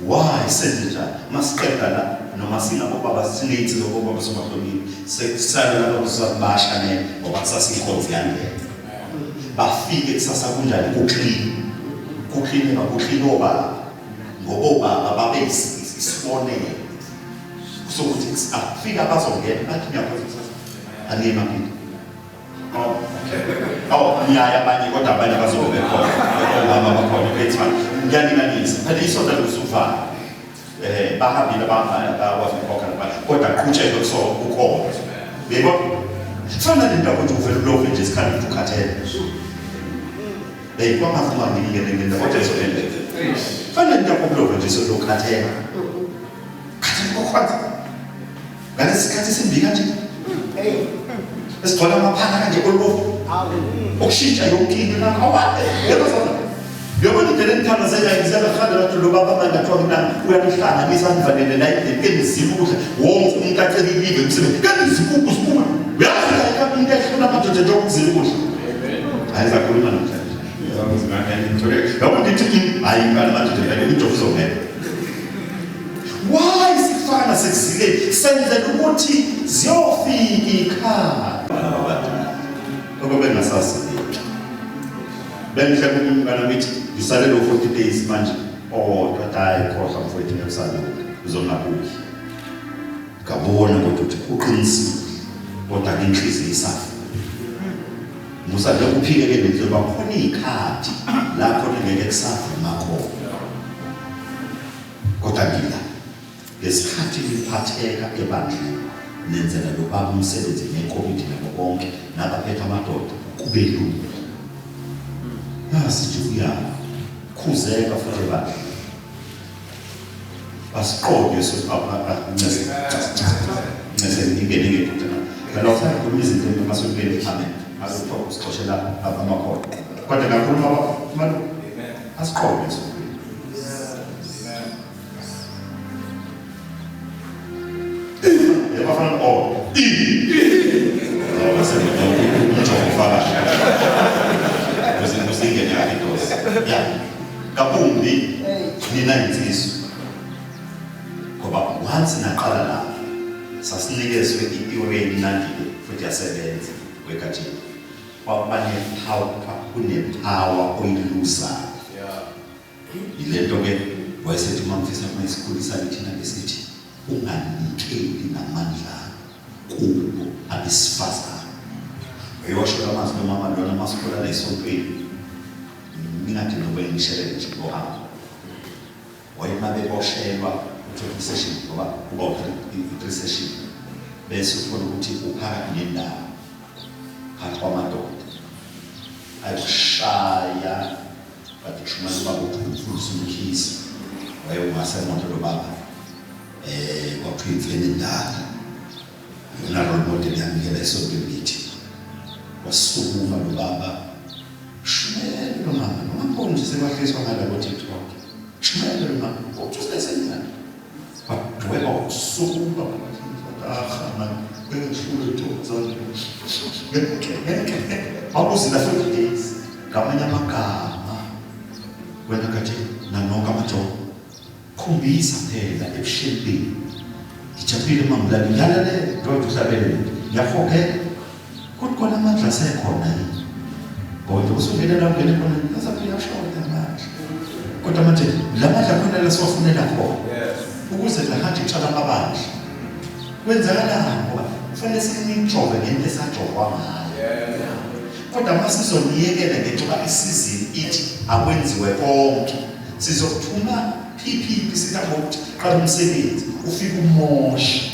Why senze njalo? Masiqeda la noma singabobaba, siney'nsizwa bobaba sobahlomile, sekusala laba kusabasha ne, ngoba kusasa inkonzo iyangena. Bafike kusasa kunjani, ku-clean, ku-clean, ku-clean obaba, ngoba obaba babe isibonelo sokuthi afika bazongena bathi ngiyakhonza kusasa, aniye emaphini. Oh, oh, niyaya abanye, kodwa abanye bazobe bekhona, omama bakhona. Okay, it's fine. Ngiyalinganisa phela, isonto lisuvala, bahambile abahambile, abakwazi ukukhokha nabanye, kodwa qhutshekwe so kukhona. Yebo, fana nento ukuthi uvele ulove nje isikhathi ukuthi ukhathele. Hey, kwangafuma ngingene ngene kodwa izolele. Fanele into yakho nje sozokhathela. Khathela kokwenza. Ngalesi sikhathi simbi kanje. Esigcwala amaphana kanje olubovu. Ukushintsha yonke into la. Awa, yebo sona. Yobona indlela enithandazela ngisela khanda lathi lo baba manje athiwa mina uyanihlanganisa nivalele la endlini ke nizima ukudla wonke umuntu acela ilive emsebenzi ke nizima ukuzima uyazi la ekhaya umuntu ehlula amadoda nje ukuzila ukudla hayi zakhuluma namhlanje yabo ngithi hayi ngale madoda vele umjovo uzongena why sifana sekuzileni senzela ukuthi ziyofika ikhaya lokho bengasazileki Bengihleka omunye umngane wami ithi ngisalele u-40 days manje owodwa athi hhayi khohlwa mfowethu ngeke usalunga uzongabuyi ngabona kodwa ukuthi uqinisile kodwa ke inhliziyo isafa musa nje uphike ke lento yoba khona iy'khathi la khona ngeke kusavuma khona kodwa ngila Ngesikhathi niphatheka ebandleni nenzela lo baba umsebenzi nekomiti nabo bonke nabaphethe amadoda kube lula. Nasi nje uyakhuzeka futhi ebandleni. Asiqonde ncese ncese ingene ngephutha. Phela usakhuluma izinto emasontweni amen. Azothoka usixoshela amakholwa. Kodwa ngakhuluma malu asiqonde esontweni. Yabafana oh. I. Umjovo kahle. Kuze kusingene kahle intosi. Ya. Kabumbi nina insizwa. Ngoba once naqala la sasinikezwe i-theory emnandi futhi yasebenza wekajini. Kwakuba ne-power kune-power oyiluzayo. Yile nto ke wayesethi uma ngifisa uma isikhulisa kithina ke sithi unganikeli ngamandla kubo abesifazane. Uyosho la mazwi nomama lona masikhula la esontweni. Ningathi nobe ngishelele nje ngohambo. Wayema beboshelwa uthola i-session ngoba kuba i-three session bese uthola ukuthi uphakathi nendawo phakathi kwamadoda ayikushaya Kade kushumayela ubaba uthi umfundisi uMkhize wayewungasemonto lo baba eh kwakuthiwa imfene endala yona role model yami ke la esontweni ngithi wasukuma lo baba shumele lo mama noma mbona nje sekwahliswa ngala ko TikTok shumele lo mama uthi usesencane wadweba wasukuma aha man bengihlule intombazane ngeke ngeke awuzila 40 days ngamanye amagama wena kathi nanonke amajongo khombisa phela ebusheni ngijabulile uma ngilale ngilalele ndoda uhlabele ngiyakhokhela kuthi kona amandla asekhona yini kodwa usungene la ungene khona azabe uyashoda amandla kodwa manje la mandla khona la siwafunela khona ukuze lahanjwe kutshala amabandla kwenzakalani ngoba kufanele sinijove ngento esajovwa ngayo kodwa uma sizoniyekela ngenxa isizini ithi akwenziwe konke sizokuthuma phiphi sithi ngokuthi qala umsebenzi ufike umoshe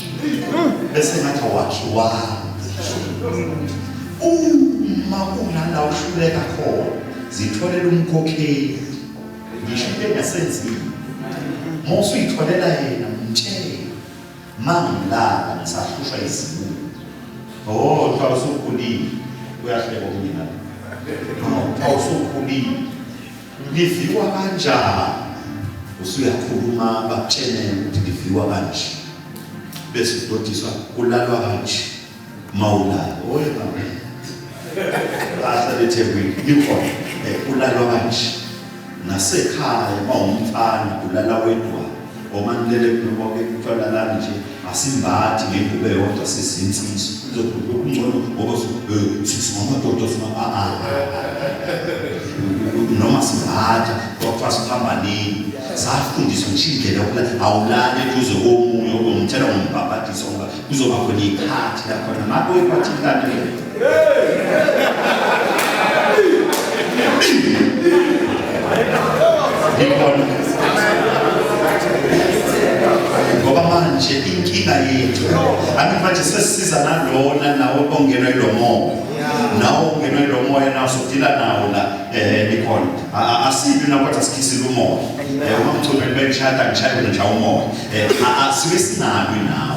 bese ngathi awakhiwanga uma kunala uhluleka khona zitholela umkhokheli ngisho into engasenziwe uma usuyitholela yena mtshele mangilala ngisahlushwa izibuko oh kuthiwa usukhulile uyahleka omunye nalo kuthiwa usukhulile liviwa kanjani usuyakhuluma bakutshene ukuthi liviwa kanje bese udodiswa kulalwa kanje mawulala oye baba ahlale eThekwini likhona kulalwa kanje nasekhaya mawumfana ulala wedwa omanilele kunobonke kuthiwa lalani nje asimbathi ngengubo eyodwa sizinsizwa kungcono ngoba singamadoda noma simbatha kwakuthiwa siphambanile safundiswa ngisho indlela yokulala awulali eduze komunye ungithela ngombhabhadiso ngoba kuzoba khona ikhathi lakhona ngakho ikwathintane Ngikhona. Ngoba manje inkinga yethu angithi manje sesisiza nalona nawe ongenwa ilo moya. Nawe ongenwa ilo moya nawe sodila nawo la Nikhona asilwi na kodwa sikhisile umoya. Uma mchumeni bengishada ngishaye nje umoya. Asibe sinalwi nawe.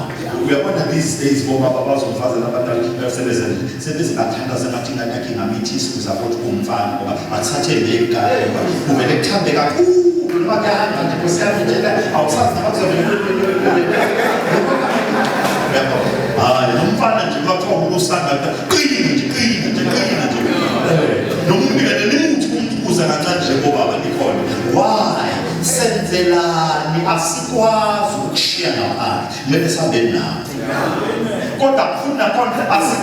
Uyabona these days bobaba bazomfazela abantwana sebezenze sebezibathandaza ngathi ingane yakhe ingamithisa ukuze abone ukuthi umfana ngoba athathe negama kuvele kuthambe kakhulu noma kuyahamba nje nkosi yami njena awusazi noma kuzovele. Hayi nomfana nje kwathiwa ukusanda qina nje qina nje qina nje nomuntu kade nimuthi umbuza kancane nje bobaba nikhona. Why senzelani? Asikwazi ukushiya ngaphandle, kumele sihambe nawo, kodwa futhi nakhona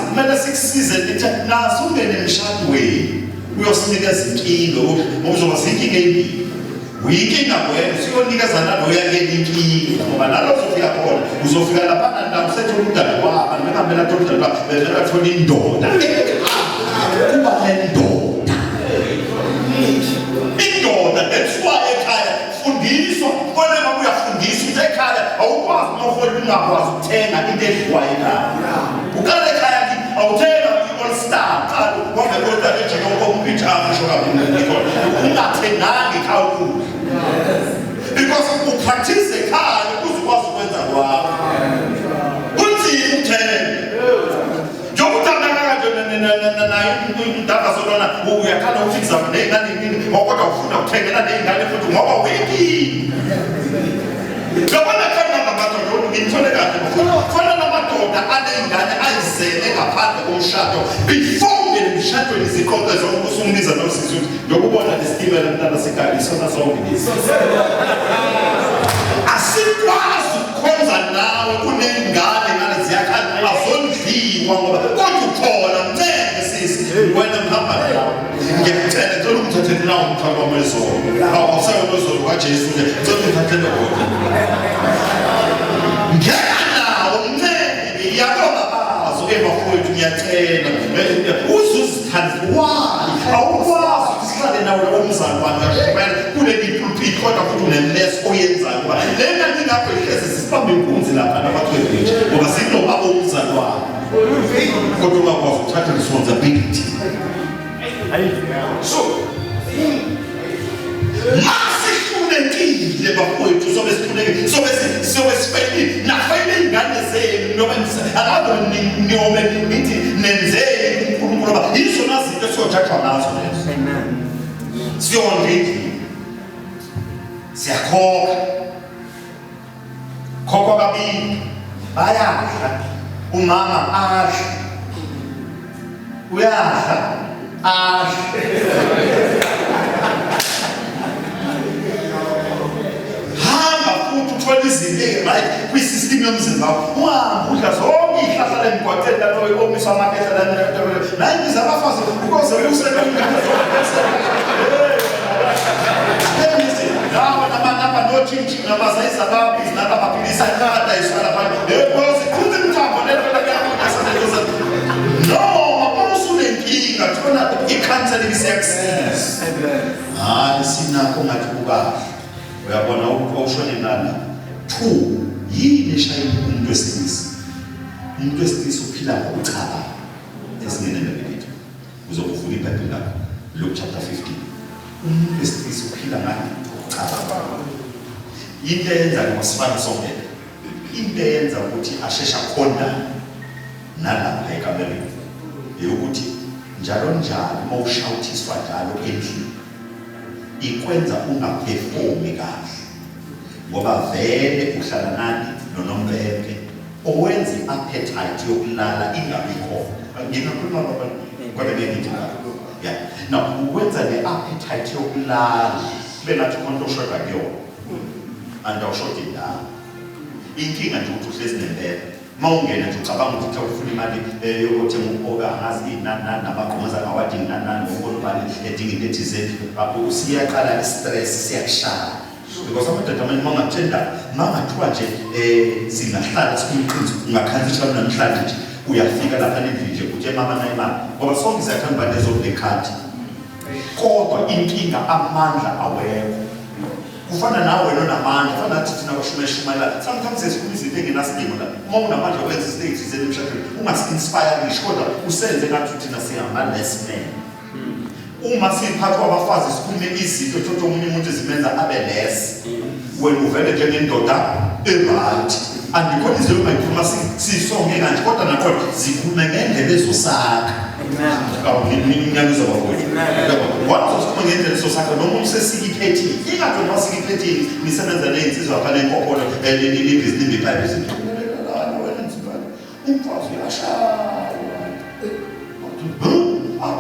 kumele sikusize nithe naso ungene emshadweni uyosinikeza inkinga, ngoba uzoba zinkinga ezimbili. Uyinkinga wena usuyonikeza naloya yena inkinga, ngoba nalo uzofika khona uzofika laphana nawo usethola udade wabo noma athola udade wabo bevele athola indoda. Kuba nendoda, indoda. That's why ekhaya fundiswa kona uma uyafundiswa ukuthi ekhaya awukwazi uma ungakwazi ukuthenga into edliwayo ekhaya. Uqala ekhaya kithi awuthenga i-All Star, qala wambe kodwa ejike ukompyutha ngisho kabi ungathenganga ekhaya ukudla, because upractice ekhaya ukuze ukwazi ukwenza kwakho. Kunzima ukuthenga njengoba uthanda kanje naye umdaka solona uyakhala ukuthi kuzama ney'ngane nini, kodwa ufuna ukuthengela ney'ngane futhi ngoba uyinkinga. Yabona khona namadoda, ngithole kahle, khona namadoda aney'ngane ayizele ngaphandle komshado before ungene emshadweni, ziqoqe zonke usumbiza nosisi ukuthi ndokubona lesitimela mntana sekhaya isona sonke lesi. Asikwazi ukukhonza nawe kuney'ngane ngane ziyakhala azondliwa ngoba kodwa ukhona. Mncede sisi wena ngihamba nawe, ngiyacela, ngicela ukuthathele nawo umthwalo wami wezolo, awusayona wezolo kaJesu nje, ngicela ungithathele wona, ngena nawo, mncede. Ngiyabonga bazo ebafowethu, ngiyacela uze uzithande. Why awukwazi ukuthi sihlale nawe umzalwane uyashumayela kuleli pulpit kodwa futhi unemess oyenzayo, ngoba lena ngingakho ihlezi sisibambe inkunzi lapha nabachwepheshe ngoba sinobaba umzalwane kodwa ungakwazi ukuthatha responsibility. So masihlulekile bafowethu, sobe sihlulekile, sobe sifeyilile, nafeyile iy'ngane zenu noma akabe niyobe nithi nenzeni uNkulunkulu, ngoba yizona zinto esiyojajwa ngazo lezo. Siyondla endlini, siyakhokha khokhwa kabili, bayadla, umama adle, uyadla adle, hamba futhi uthole izinto right kwi-system yomzimba wakho, uhambe udla zonke iy'hlahla lemgwaqeni lalo omiswa amakhehla nayibiza abafazi ukuze usebenza lawa namanamba notshintshi nabazayizababhizi nabamaphilisi adayiswa lapha zikhutha imithambo. Noma uma usunenkinga thola i-counseling, siyakusiza. Hayi sinakho ngathi kukahle, uyabona awushone nala. Two, yini eshaya umuntu wesilisa? Umuntu wesilisa uphila ngokucabanga. Esingene nebhilidi uzokuvula iBhayibheli lakho, Luke chapter 15. Umuntu wesilisa uphila ngani? Ngokucabanga. Into eyenza ngosifana sonke, into eyenza ukuthi ashesha khona nalapha ekamereni eyokuthi njalo njalo uma ushawuthiswa njalo endlini ikwenza ungaperformi kahle, ngoba vele uhlala nani nonompempe owenza i-appetite yokulala ingabi khona. Ngingakhuluma baba, kodwa ngeke ngithi ngakho. Yeah, now ukwenza ne-appetite yokulala kube ngathi khona into oshoda kuyona and awushodi indawo. Inkinga nje ukuthi uhlezi nempela uma ungena nje ucabanga ukuthi ufuna imali yokuthenga ukoka angazi nani nani namagqomoza angawadingi nani nani ngokubona ubani edinga into ethize, usiyaqala i-stress siyakushaya, because amadoda amanye uma ungakuthenda uma ngathiwa nje singahlala sikhulume iqiniso, ungakhansi namhlanje nje uyafika lapha endlini nje uthi mama nayi imali, ngoba sonke siyathanda uba nezonekhadi, kodwa inkinga amandla awekho. Kufana nawe wena onamandla, fana nathi thina bashumayela, sometimes sikhuluma izinto engenasidingo la. Uma unamandla wenza izinto ey'thizeni emshadweni, ungasi-inspire ngisho, kodwa usenze ngathi thina siyama-less men. Uma siphathwa abafazi sikhulume izinto thotha omunye umuntu zimenza abe less. Wena uvele njengendoda e-right. Andikhona izinto ongayikhuluma sisonke kanje kodwa nakhona zikhulume ngendlela ezosakha. Ngiyangizwa bafowethu. Once usikhuluma ngendlela ezosakha noma usesika iphethini, ingakho noma sika iphethini nisebenza nezinsizwa lapha nenkokholo nibhizi nimbe iphayiphi izinto. Umfazi uyashawa.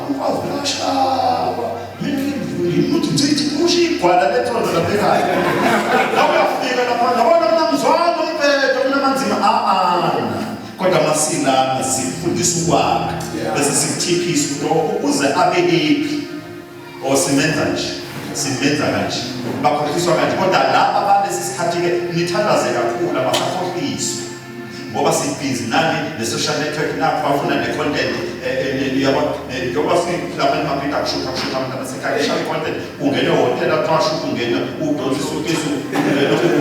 Umfazi uyashawa. Mina ngimuthi ngicithi kusho igwala lethondo lapha ekhaya. La uyafika lapha ngabona mina mzwana umbhedo mina manzima a-a. Kodwa masilana sifundisa ukwakha bese sikuthiphisa ukuthi ukuze abe happy. Or simenza nje simenza kanje bakhohliswa kanje kodwa laba balesi sikhathi-ke nithandaze kakhulu abasakhohliswa ngoba sibhizi nani ne-social network nakho bafuna ne-content eh, eh, eh, yabo njengoba silapha emaphita akushutha kushutha abantu abasekhaya ishaya i-content ungene ehhotela kuthiwa shutha ungene udonsa isukesi ungene ushuthe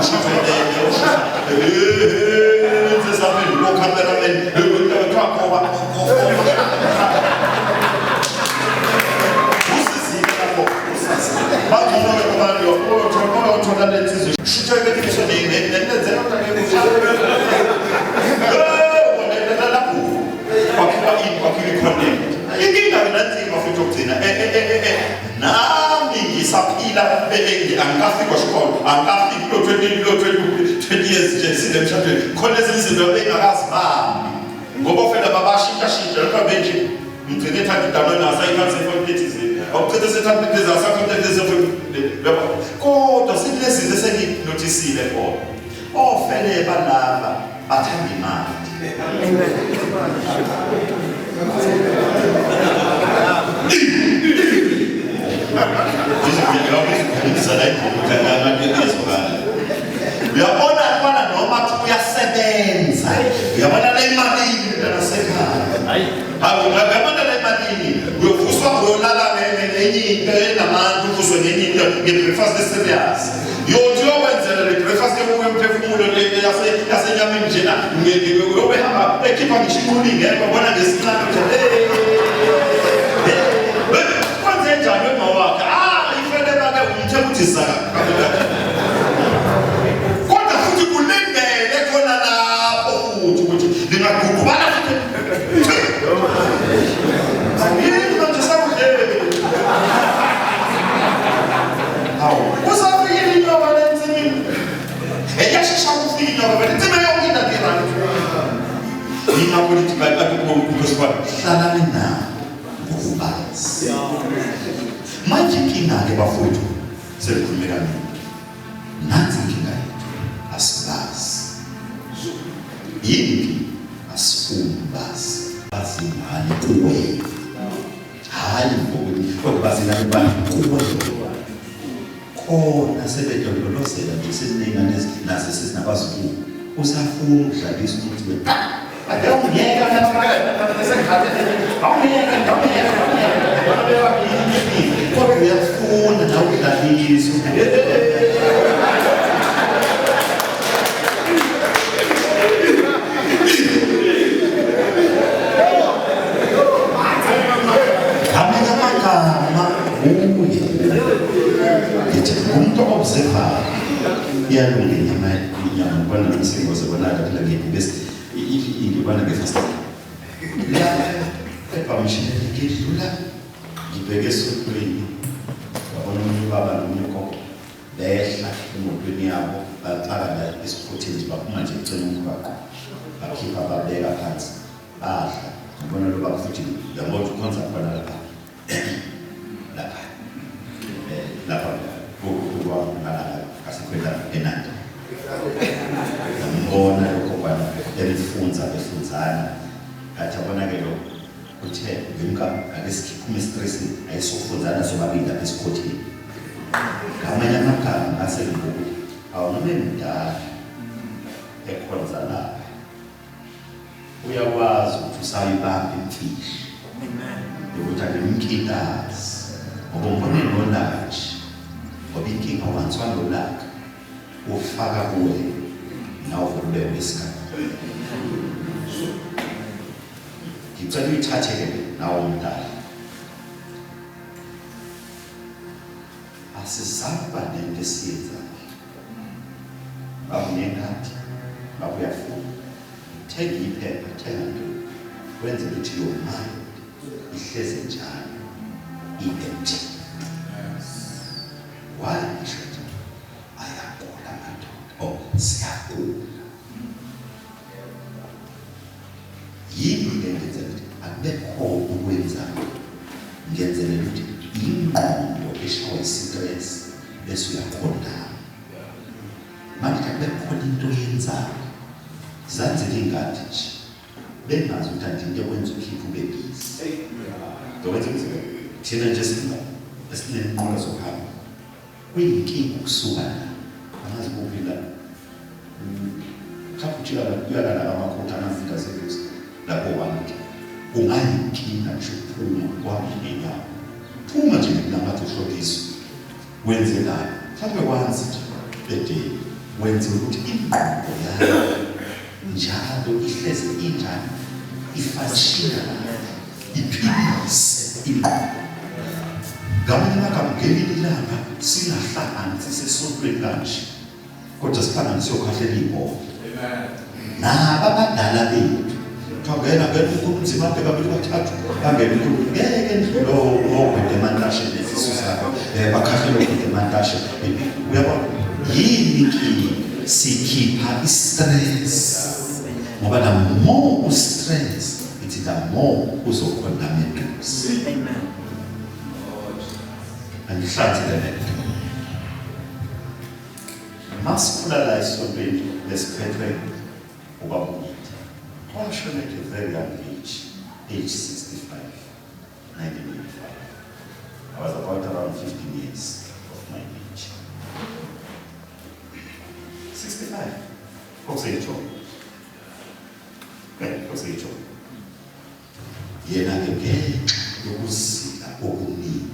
ushutha sesaphenduka okhameramen kuthiwa khoba Nami ngisaphila angikafiki kwashikolo angikafiki kulo 20 kulo 20 years nje sinemshadweni khona ezinye izinto engakazibambi ngoba ufela babashintsha-shintsha lokho benje mgcine ethatha idamane asayiphansi efontetizini awuchithe sethatha intezi asafontetizini kodwa sinezinto esenginothisile khona ofele balaba bathanda imali. Uyabona kwana noma uyasebenza uyabona le imali mntanasekhaya uyabona le imali uyovuswa uyolala ngenye into enamandla uvuswe ngenye into nge-breakfast eserious yothi uyokwenzela le breakfast yokuwemphefumulo yasenyameni njena uyobe hamba ekhipha ngisho inqulu ingekho bona ngesincane nje kwenze njani wema wakhe ah ifele bake umthe ukuthi zaka kodwa futhi kulindele khona lapho futhi ukuthi lingagugubala futhi yini manje sakudlele hawu usafikile inyoka le ensimini eyashesha ukufika inyoka vele insimi yonke indawo irani yingakho lithi ibhayibheli hlalani nabo ngokubazi manje inkinga-ke bafowethu selikhulume kaningi nansi inkinga yethu asibazi yini asifuni bazi bazi ngani kuwena hhayi ngokuthi kodwa bazi ngani kuwena khona sebedondolozela nje seziney'ngane nazo sezinabazukulu usafuna ukudlalisa ukuthi wena awungiyeka awungiyeka awungiyeka kodwa uyafuna nawe udlaliswa. Ngamanye amagama uye ngithi umuntu observayo iyalunga inyama inyama ngibona nomsingoze bonaka phela ngibese ngibona ngefasitela la ebhamshini ngidlula ngibheke esontweni ngabona omunye ubaba nomunye ugogo behla emotweni yabo bafaka la esikhotheni baphuma nje eceleni umgwaqo bakhipha babeka phansi badla ngibona lo baba futhi uyabona ukuthi ukhonza khona lapha lapha eh, lapha kubangalala asekhwela enanda ngambona lokho kwana emfunza befunzana ngathi yabona-ke lo uthe ngimka ake sikhiphume istress ayisofunzana sobabili lapha esikhotheni ngamanye amagama ngase ngibuke awunome mdala ekhonza lapha uyakwazi ukuthi usayibamba imfihlo yokuthi angimkitazi ngoba umbone nolaka nje ngoba inkinga once wanolaka ufaka kuwe nawe uvele ube isigaba ngicela uyithathe-ke nawe umdala. Asizame ukuba nento esiyenzayo. Ngabe unengadi, ngabe uyafuna, thenga iphepha, thenga ntoni, wenzela ukuthi your mind ihleze njalo i-empty. Why ngisho nje ayagula amadoda, oh siyagula. Yini le ngenzela ukuthi akube khona ukwenzayo, ngenzelela ukuthi ingqondo eshawa isitress bese uyaqondana. Manje akube khona into oyenzayo, zanzela ingadi nje bengazi ukuthi anti into ekwenza ukhiphe ube busy. Ngokwenza umzekelo, thina nje esinenqola zokuhamba kuyinkinga ukusuka la, angazi kuphi la, mhlawumbe ujika la kuyala la amakhotha angazi into aseduze lapho wanke, kungayinkinga ngisho ukuphuma kwami ngenyawo. Phuma nje ngekunamathi uhlokiswe wenzelani mhlawumbe kwanzi nje edeni, wenzela ukuthi ingqondo yakho njalo ihleze injani, ifanshina iphilise ingqondo. Ngamanye amagama, ngelinye ilanga singahlangani sisesontweni kanje, kodwa sihlangane siyokhahlela ibhola naba abadala bethu. Kuthiwa ngena ngena umkhulu umzima abheka babili bathathu bangena umkhulu, ngeke ndlule ogwede emantashe nesisu sakho, bakhahlele ogwede emantashe. Uyabona yini inkinga? Sikhipha i-stress, ngoba the more u-stress ithi the more uzokhonda meduze. Amen. Angihlanze le nto. Masikhula la esontweni besiphethwe ubaba uNgidi, washona at a very young age, age 65, 1985. I was about around 15 years of my age. 65 okuseyithoba, okuseyithoba yena-ke ngenxa yokuzila okuningi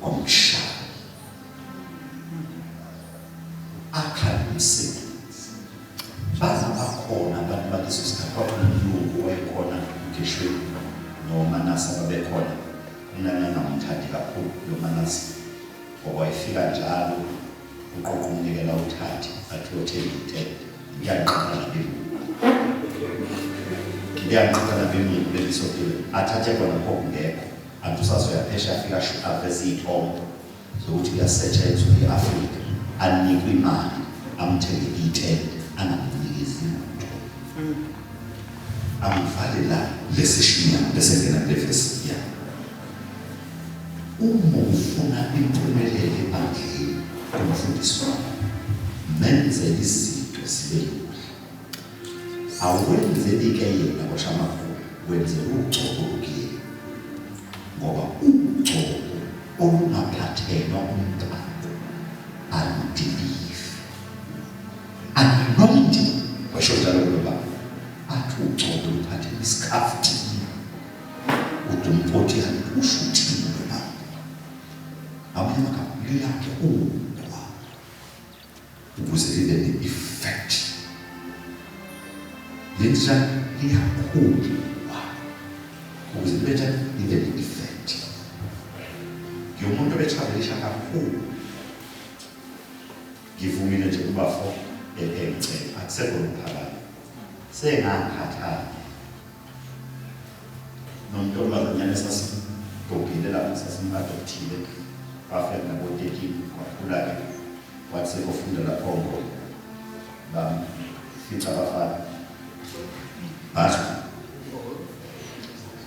kwamshaya akha umsebenzi. Baza bakhona abantu baleso sikhathi, kwakhona umlungu wayekhona uGeshweni noManase ababekhona. Mina ngangamthandi kakhulu lo Manase ngoba wayefika njalo uqoqa umnikela uthathe athi uyothenga ithende. Ngiyanqaba nabelungu, ngiyanqaba nabelungu kuleli sontweni, athathe kona kokungekho anti usazoya phesheya, afika aveze iy'thombe zokuthi kuyasetshenzwa e-Afrika, anikwe imali amthenge itende, angamnikezi lutho. Angivale la lesi shinya bese ngena kule vesi ya. Uma ufuna impumelelo ebandleni kumfundisi wakho, menzele izinto zibe lula. Awenzeli-ke yena kwashamakhulu, wenzela ugcobo olukuyena, ngoba ugcobo olungaphathelwa umphako aludilive. Anointing, washo njalo kulo baba, athi ugcobo luphathela isikhaftini, udumpoti usho uthini lo baba? Ngamanye amagama liyakhulwa ukuze libe ne-effect. Lenza liyakhulwa ukuze libe njani, libe ne-effect. Ngiwumuntu obetravelisha kakhulu, ngivumile nje kubafo engicela akusekho nokuphakama, sengakhathala nomntombazanyana esasigogile lapho sasim-adopthile, wafika nabo-13, wakhula-ke, wathi sekofunda lapho ngo bamfica abafana basho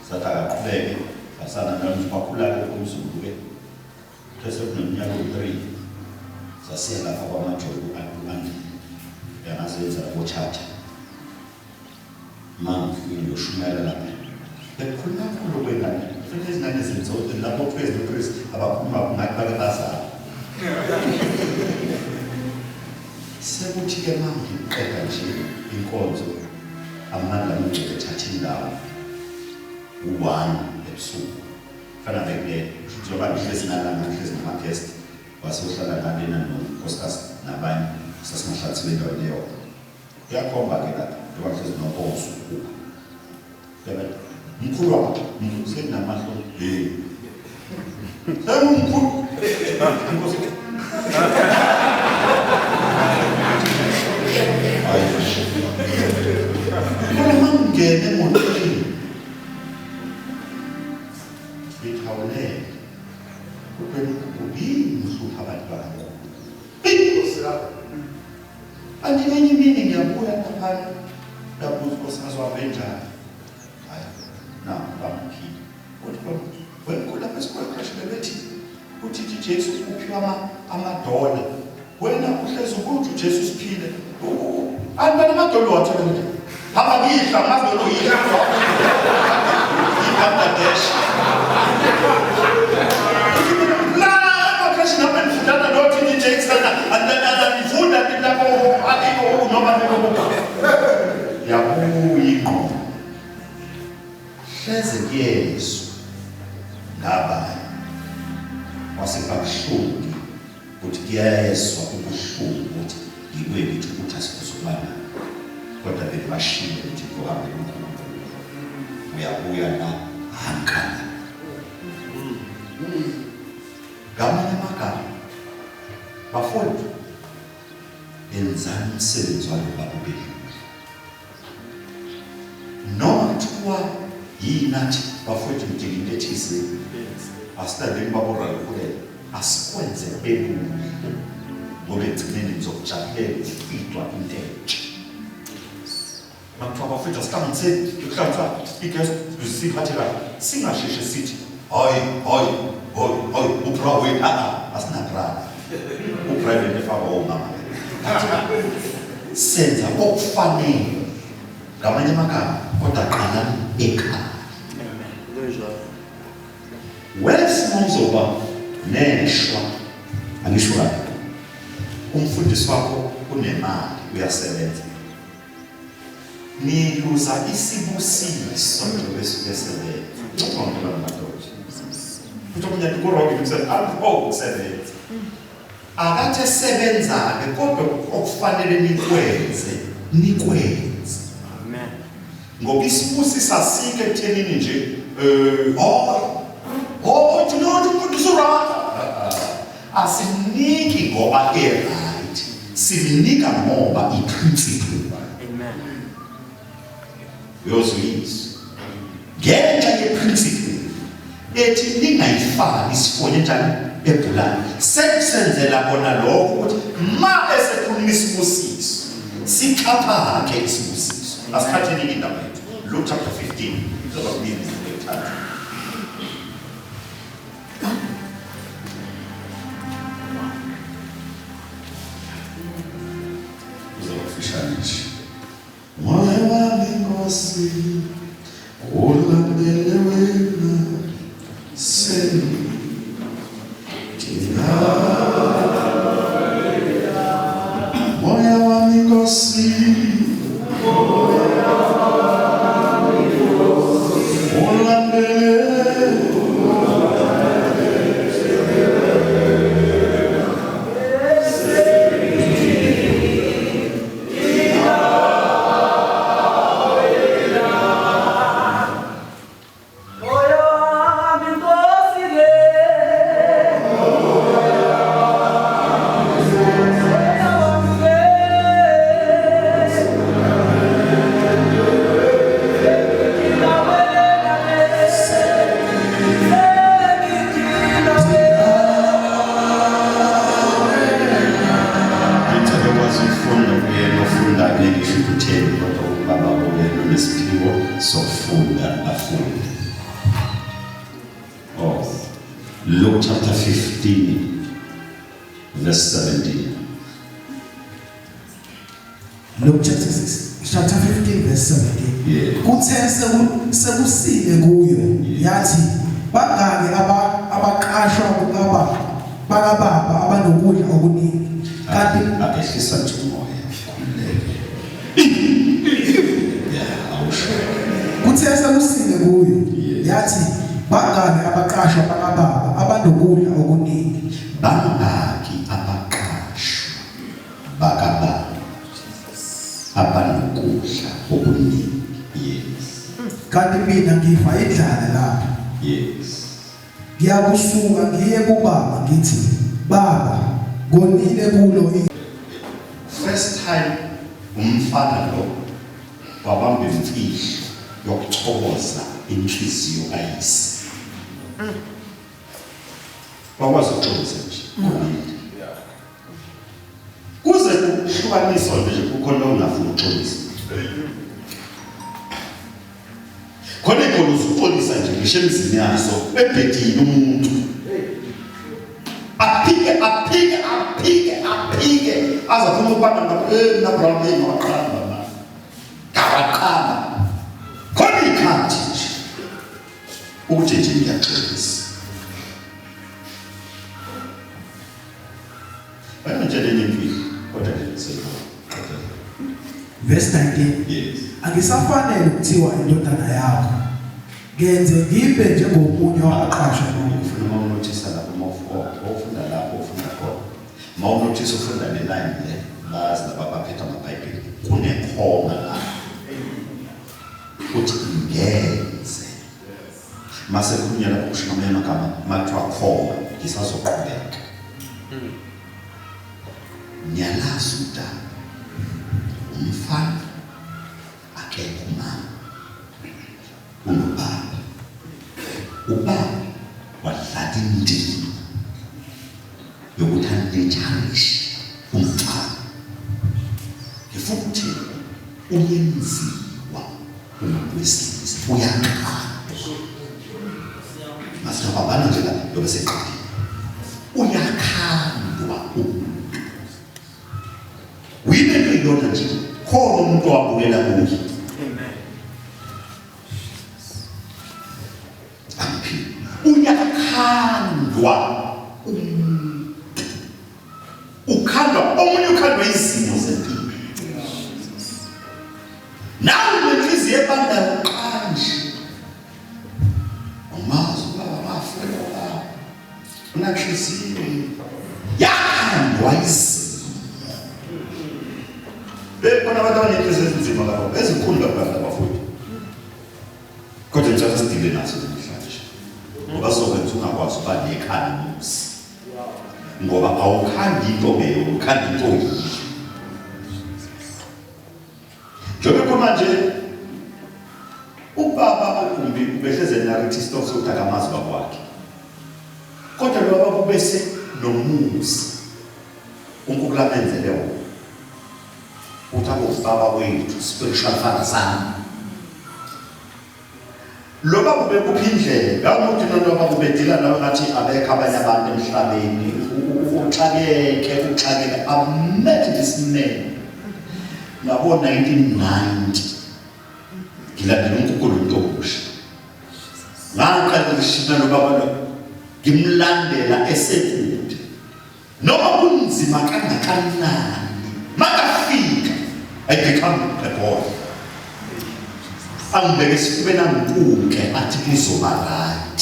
sathi akaqhubeke asana nami, wakhula-ke umzukulu-ke. Kuthe sekuneminyaka ewu-3 sasiya lapha kwamajobo u-Andile uyangazenza kotshatha, ma ngifike ngiyoshumayela lapha bekukhuluma kakhulu kwengane futhi izingane zenza lapho praise no praise abakhuluma ngathi bake bazala. Sekuthi-ke ma ngiqeda nje inkonzo, amandla amngcwele ethatha indawo u-1 ebusuku, fana bekule njengoba ngihlezi nalana, ngihlezi nama-guest, wase uhlala ngalena nonkosikazi nabanye, sasingahlalisile endaweni eyodwa. Kuyakhomba-ke lapha njengoba ngihlezi nonkosi ukukhupha mkhulu wakhe, mkhulu senginamahlo, hey sengumkhulu. Inkosi ithi hayi, kodwa mangingene emotweni ngithi hawulele, kodwa yini uhlupha abantu bakaNkulunkulu? Inkosi yami. Kanti ngenye imini ngiyabuya laphana, ngabuza unkosikazi wami enjani. Hayi, naku bamphile. Uthi wemkhulu lapha esikoleni crash bebethi uthi Jesu uphiwa amadola. Wena uhlezi ukuthi uJesu usiphile. Antwana amadola wathola nje. Hamba kuyihla amadola uyihla. IBangladesh. La crash nami ngifundana no TD Jakes kana ngifunda lapho alikho noma yabuya ingqondo. Hleze kuyezwa ngabanye kwase kuba buhlungu ukuthi kuyezwa ubuhlungu ukuthi ngibuye ngithi ukuthi asikuzukulana kodwa bengibashile ukuthi ngohambela uNkulunkulu uyabuya la hankana ngamanye amagama bafowethu enzani umsebenzi walo baba ubelula noma kuthiwa yini athi bafowethu ngidinga into ethize asilandeni baba uRalukulela asikwenze belula ngoba ekugcineni nizokujabulela ukuficwa into entsha makuthiwa bafowethu asihlanganiseni ikuhlanganisa i-guest siphathe kahle singasheshe sithi hayi hayi hayi hayi ubra wethu a-a asinabra ubra lento efakwa omama senza okufanele ngamanye amagama kodwa qalani ekhaya wesimo uzoba neshwa angisho kabi umfundisi wakho unemali uyasebenza niluza isibusiso njengoba esuke esebenza ucabanga madoda futhi omunye athi kurongi umsebenzi akukho ukusebenza akathi esebenza-ke kodwa okufanele nikwenze nikwenze Amen. Ngoba isibusiso asikho ekuthenini nje oh oh you know umuntu usuright asimniki ngoba e-right simnika ngoba i-principle Amen. uyozuyisa ngenxa ye-principle ethi ningayifaki isifonyo njani ebhulani sekusenzela kona lokho ukuthi ma esekhuluma isibusiso sixhaphake isibusiso asithatheni indaba yethu Luke chapter 15 izoba kuningi izinto ethathu uzoba mfishane nje Moya wami Nkosi ulandele wena sengidinga Moya wami Nkosi ulandele Moya wami Nkosi le Moya wami le Sengidila wena le Sengidila wena Ngicela ukwazi ukufunda kuyena ofunda ngeke ngisho ukuthi utheni kodwa ubaba uyena onesiphiwo sokufunda afunde. Oh. Luke chapter 15 verse 17. Luke chapter 6 chapter 15 verse 17 Yeah. kuthe sekusile kuyo yathi bangaki abaqashwa kukababa bakababa abanokudla okuningi kanti Akehlisa nje umoya khululeke. Yeah, awusho. kuthe sekusile kuyo Yes. yathi bangaki abaqashwa bakababa abanokudla okuningi Bangaki abaqashwa bakababa abanokudla okuningi. Yes. Kanti mina ngifa indlala lapha Yes. ngiyakusuka ngiye kubaba ngithi Baba, ngonile kulo. First time umfana lo wabamba imfihlo yokuchoboza inhliziyo kayise. Wakwazi ukuxolisa nje. Kuze kuhlukaniswa nje kukhona ongafuni ukuxolisa. Khona ikhona uzuxolisa nje ngisho emzini yaso ebhedini umuntu. Aphike aphike aphike aphike aze afuna ukubana ngapha eh mina brown hey ngawaqamba ma. Ngawaqamba. Khona ikhathi nje ukuthi nje ngiyaxolisa. Bayangitshela enye imfihlo kodwa nje ngiseqedela. Verse 19. Yes. Angisafanele ukuthiwa indodana yakho. Ngenze ngibe njengomunye wabaqashwa kuwe. Ufuna uma unothisa lapho uma ufunda lapho ufunda khona. Uma unothisa ufunda le line le bazi laba abaphethe amaBhayibheli kunekhoma la. Uthi ngenze. Mase khulunywa lapho kusho ngamanye amagama makuthiwa khoma ngisazoqhubeka. Ngiyalazi udaba. Umfana akekho umama. Unobaba. Ubaba wadlala indima yokuthi anechallenge umfana. Ngifuna ukuthi uyenziwa umuntu wesilisa uyaqala. Masingabambana nje la yobe seqedile. Uyakhandwa umuntu. Uyile nto iyona nje khona umuntu owabukela kuye. Angiphili. Uyakhandwa umuntu. Ukhandwa omunye ukhandwa izimo zempilo. Nawe nenhliziyo ebandayo kanje. Umazi ubaba wafela ubaba. Unanhliziyo. Yakhandwa izimo. Bekhona abantu abanenhliziyo ezinzima kakhulu, ezinkulu kakhulu abafowethu. Kodwa ngicela sidile naso namhlanje. Ngoba sokwenza ungakwazi ukuba nekhanda nomuzi. Ngoba awukhandi into ngeyona, ukhanda into oyiyo. Njengoba ekhuluma nje ubaba uGumbi ubehleze narrative story sokuthi akamazi ubaba wakhe. Kodwa lo baba ubese nomusa. uNkulunkulu amenzele wona. Uthi abobaba wethu spiritual father son. Lo baba ubekuphi indlela? Yamuthi lo baba ubedila nawe ngathi abekho abanye abantu emhlabeni. Uxakeke, uxakeke. I met this man ngabo 1990. Ngilandela uNkulunkulu umuntu omusha. Ngaqala ukushintsha lo baba lo. Ngimlandela esekude. Noma kunzima kangakanani, makafika I become a boy. Angibeke esifubeni angibuke athi kuzoba right.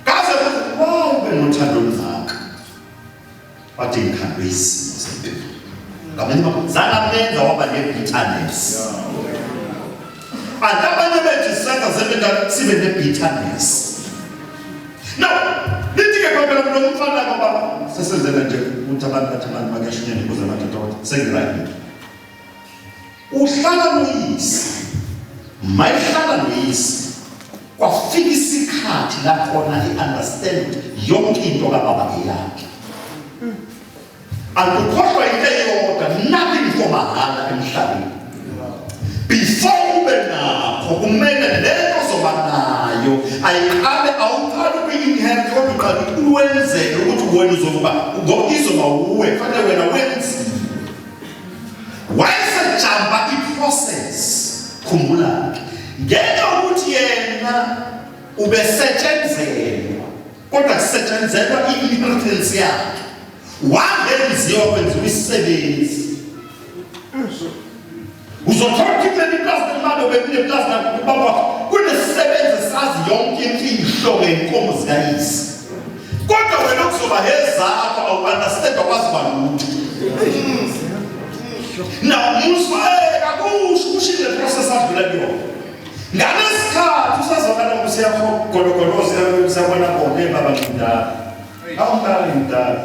Kaze wow benothando olungaka. Wathi ngikhandwe isimo sempilo. Ngamanye amagama zangamenza waba ne-bitterness. And abanye bethu senza zempilo sibe ne-bitterness. Now, lithi ke phela lo mfana ngoba sesenzela nje ukuthi abantu bathi abantu bakashunyana ukuze amadoda kodwa sengiright. Uhlala noyise. Mayihlala noyise. Kwafika isikhathi la khona i-understand yonke into kababa ngeyakhe. Akukhohlwa into eyodwa, nothing for mahala emhlabeni. Before ube nakho kumele lento ozoba nayo ayiqale awuqali ukuyi-inherit kodwa uqale uwenzele ukuthi wena uzoba ngoba izoba wuwe kufanele wena wenziwe. Wayesejamba i-process khumbula-ke ngenxa yokuthi yena ubesetshenzelwa kodwa kusetshenzelwa i-inheritance yakhe wangenziwa kwenziwa isisebenzi uzothola ukuthi kuleli plazi lemali obekule plazi nakubaba wakho kunesisebenzi sazi yonke imfihlo ngenkomo zikayise kodwa wena kuzoba hezakho awu-understand akwazi kwalutho na muzweka kusho kusho ile process adlula kuyona ngalesikhathi usazwakala ukuthi uyagologoloza usabona bona baba ngindaba. Awumdala ngimdala.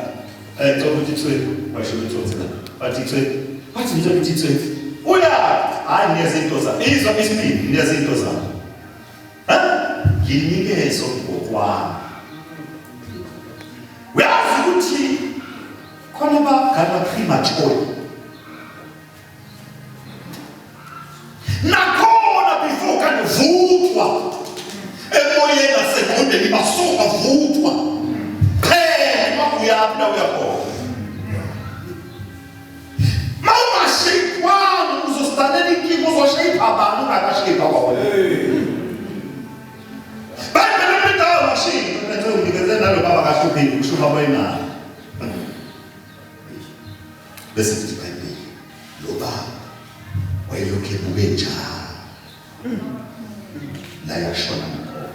Eh cela ukuthi ithwethu, washo ukuthi la. Bathi ithwethu. Bathi ngicela ukuthi ithwethu. Uya, hayi niyeza into zami. Izwa isibili, niyeza into zami. Ha? Nginikeze ngokwami. Uyazi ukuthi khona bagana premature. Nakhona before kandivuthwa emoyeni nasengqondweni basuka vuthwa. Phela uyaphi la uyakhona. Mawungashipwanga uzosidalela inkinga uzoshipha bani ungakashipha kwawena. Bayibhele indawo mashini bese unikeze nalo baba kahlupheki kushuba bayimali. Bese kuthi iBhayibheli lo baba wayelokhu ebuke njalo. La yashona ngakhona.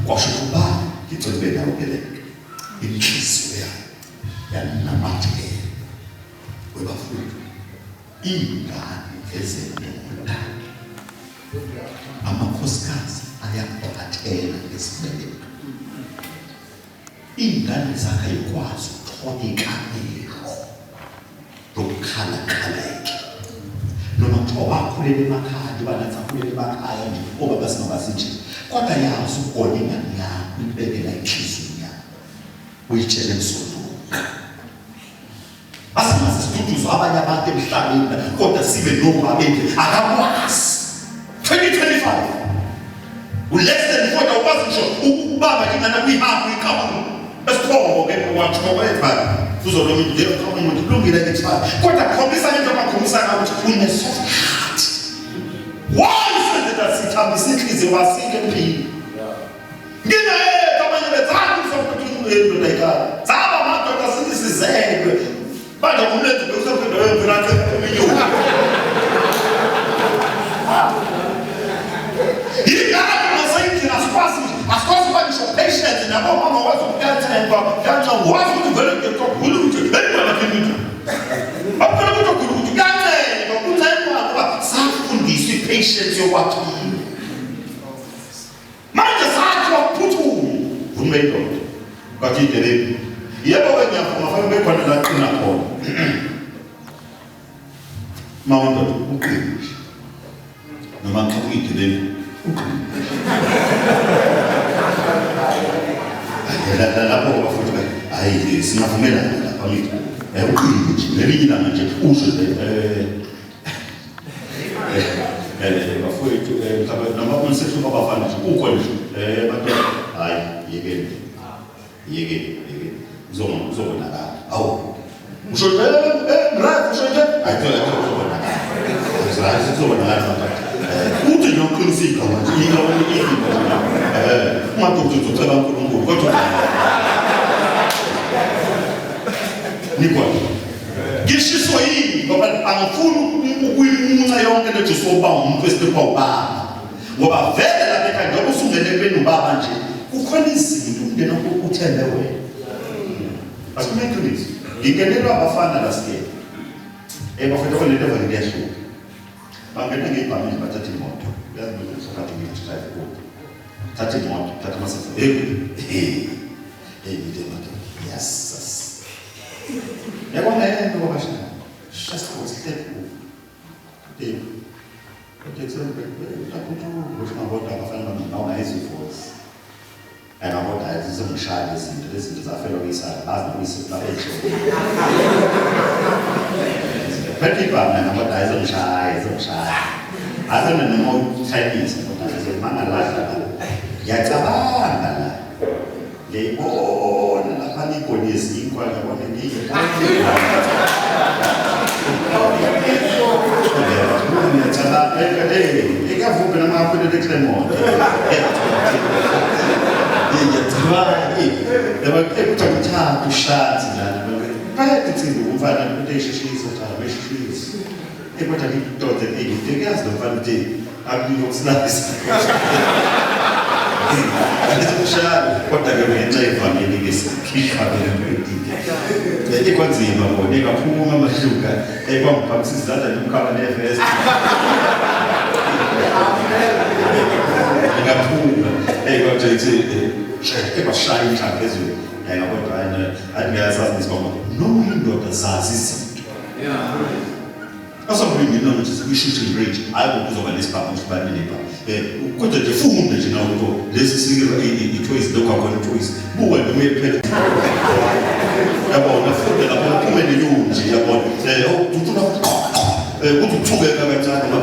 Kwasho ukuthi ubaba ngicela ube nawo ke le inhliziyo yayo yanamathela. Webafowethu iy'ngane ezendoda amakhosikazi ayakuphathela ngesibeletho. Iy'ngane zakhe ayikwazi ukuthola ikamelo lokukhalakhaleke noma kuthiwa wakhulela emakhaya njengoba nathi sakhulele emakhaya nje obaba singabazi nje kodwa yazi ukugona ingane yakho uyibekela enhliziyweni yakho uyitshele msoluka asingaze siduduzwe abanye abantu emhlabeni kodwa sibe nobaba endlini akakwazi 2025 uless than 40 awukwazi ngisho ukubamba ingane kuyihambe uyiqabule esiphongo ke wathoko ekhaya uzoloma into umuntu kulungile ke thina kodwa khombisa into abakhombisa ngayo ukuthi une soft heart. Why senze that? Sithambisa inhliziyo wasike empini ngingayethu abanye bethanda ukusapota indoda ekhaya zaba amadoda sithi sizelwe manje umlethu bekusapota wena ngicela iminyuka yingakho nasendlini asikwazi asikwazi ukuba ngisho patient nabomama wazi ukuyathemba kuyancoma wazi ukuthi vele ngiyaqagula ukuthi hey wena khimithi akufuna ukuthi ugula ukuthi kuyancengwa kuncengwa ngoba safundiswa i-patience yokwakhiwa. Manje sathi wakuphuthuma vuma indoda bathi ideleni yebo ke ngiyavuma fanele bekhona la qina khona ma indoda uqine nje noma qhamuka ideleni uqine lapho ngoba futhi hayi singavumelana lapha ngithi uqine nje ngelinye ilanga nje usho nje bafowethu mhlawumbe noma umsehluko abafana nje ukho nje bantwana hayi yekeni yekeni yekeni uzobonakala awu usho nje right usho nje hayi thola uzobonakala hayi uzobonakala madoda uthi nje uqinisa igama nje igama igama ungathi ucela uNkulunkulu kodwa nikhona Ngishiswa yini ngoba angifuni ukuyimunca yonke le juice wokuba umuntu wesiqephu ubaba. Ngoba vele lapha ekhaya njengoba usungene ekubeni ubaba nje kukhona izinto umndeni wakho uthembe wena. Asikhulume iqiniso. Ngingenelwa abafana last year. Bafethu khona lento vele kuyahluka. Bangena ngebhami nje bathatha imoto. Uyazi ukuthi usukade ngiyi-drive kude. Thatha imoto, thatha amasasa. Hey, hey. Hey, ngide madoda. Yes. Yabona yena kwabashana. Shasiphosi hlephu. Hey. Kodwa ukuthi ngabona abafana bami bawungayizwa ivoice. Engabona hayi zizongishaya lezi zinto, lezi zinto zafelwa kuyisala, bazi nokuyisa babesho. Phethe ibhama ngabona hayi zongishaya, zongishaya. Azana noma uChinese kodwa ngizomangalahla la. Ngiyacabanga la. Ngiyayibona lapha igoni yezinkwa ngiyabona ngiyibona. Ngiyacabanga ekavume noma akhulele eClermont. Ngiyacabanga yabo kuthiwa kuthatha ushansi njalo. Bayade thina umfana ukuthi eshishisa cha beshishisa. Kodwa ngikudoda ngide kuyazi lo mfana ukuthi akunike ukusilayisa. Angithi kodwa ke ngenxa yevangeli ke sikhishwa ke lento edide. Ikwanzima bona engaphuma amahluka ekwangiphakamisa izandla nomkhaba nevest. Engaphuma kodwa ithi ekwashaya inhlamvu phezulu. Kodwa hayi ngiyasazi isibongo noma indoda zazi izinto. Asabuye noma nje kwi-shooting range, hayi ngoba uzoba nesibhamu ukuthi bani nebhamu. Kodwa nje funda nje nawe ukuthi lesi sikiro i-toys lokho akhona i-toys. Buka nje uye phela. Yabona funda lapho uphume neyuni nje yabona. Uthuthula uthi uthuke kancane ngoba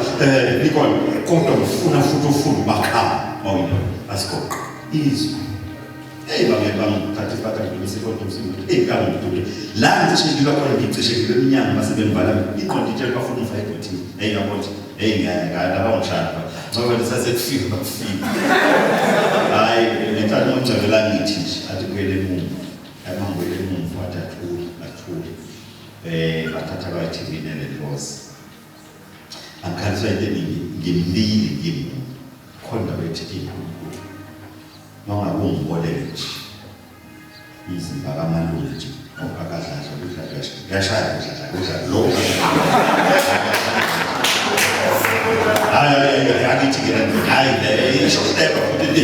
nikona kodwa ufuna futhi ufuna ubakhala mawuyindoda asigoqe izwi. Hey bange bangithatha isiphatha ngidlulise kodwa umzimba. Hey kangidlule. La ngicishe ngilwa khona ngicishe ngilwe eminyango base bengivala iqonde itshela bafuna ungifake edothini. Hey yabona. Hey ngiyaya laba ngishaya lapha. Ngoba lisase kufika bakufika. Hayi lenhlalo ngomngcwele la ngithi nje athi kuyele emuva. Yamangwele emuva wathi athule athule. Bathatha bathi mina le loss. Angikhaliswa into eningi ngimlili ngimuntu. Khona indaba ethi inkulunkulu. Uma ngabe ungiboleke nje umzimba kamalume nje akadladla kudladla kuyashaya kudladla kudladla lo hayi hayi akithi ke hayi le isho step futhi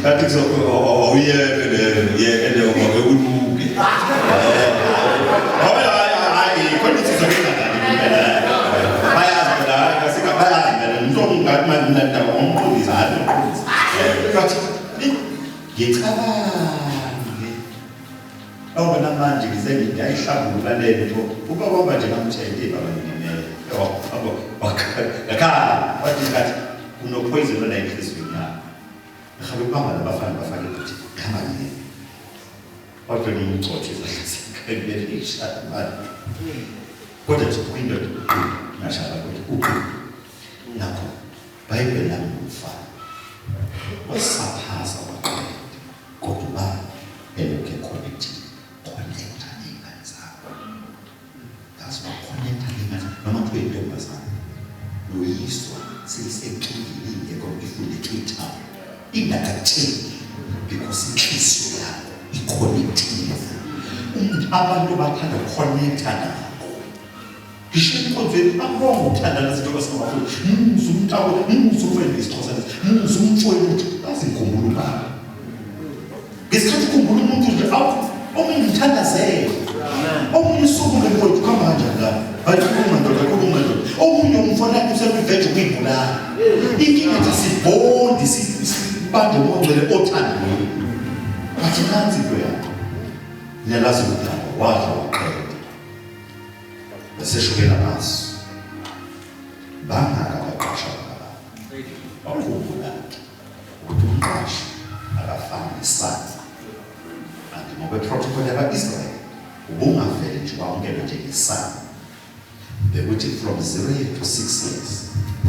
kathi awuyeke le yeke le ngoba ulunge hayi hayi hayi khona insizwa engadlali impela bayazi phela hayi kasika bayazi phela umntu ngathi manje mina ndaba umqondisi hayi umqondisi bathi ngicabange awubona manje ngize ngiyayihlambulula le nto uba kwaba nje ngamtshela ibaba ngimele yabo wakhala wathi ngathi kunophoyizeni ona enhliziyweni yakho ngihabe kubamba labafana bafake ukuthi khamba ngiyeke kodwa ngimgcothe izandla zakhe manje kodwa nje kuyindoda uqina ngashaya kodwa uqina nakho Bhayibheli lami ngumfana wasaphaza waqeda kodwa uba elokhu econnectile connecta ney'ngane zakho yazi waconnecta ney'ngane noma kuthiwa intombazane noyiswa seyisenkingeni ingekho ifunde eCape Town ingakatsheli because inhliziyo yakho iconnectile. Abantu bathanda ukuconnecta nabo ngisho enkonzweni akulonga ukuthandana izinto esingabafuni muze umntako muze umfowenu isiXhosa lesi muze umfowenu ukuthi azi ngikhumbula ubaba ngesikhathi ukhumbula umuntu nje awu omunye umthandazele omunye usukume mfowethu kuhamba kanjani la hayi khuluma ndoda khuluma ndoda omunye umfana usekwivege ukuyibulala inkinga ethi asibhondi sibambe umongcwele othandweni bathi nansi into yakho niyalazi ukuthi wadla waqeda beseshukela ngaso bangaka abaqashwa baba wakhumbula ukuthi umqashi akafani nesandla kanti ngokwe-protocol yakwa-Israyeli ubungavele nje wamukelwe njengesandla bekuthi from 0 to 6 years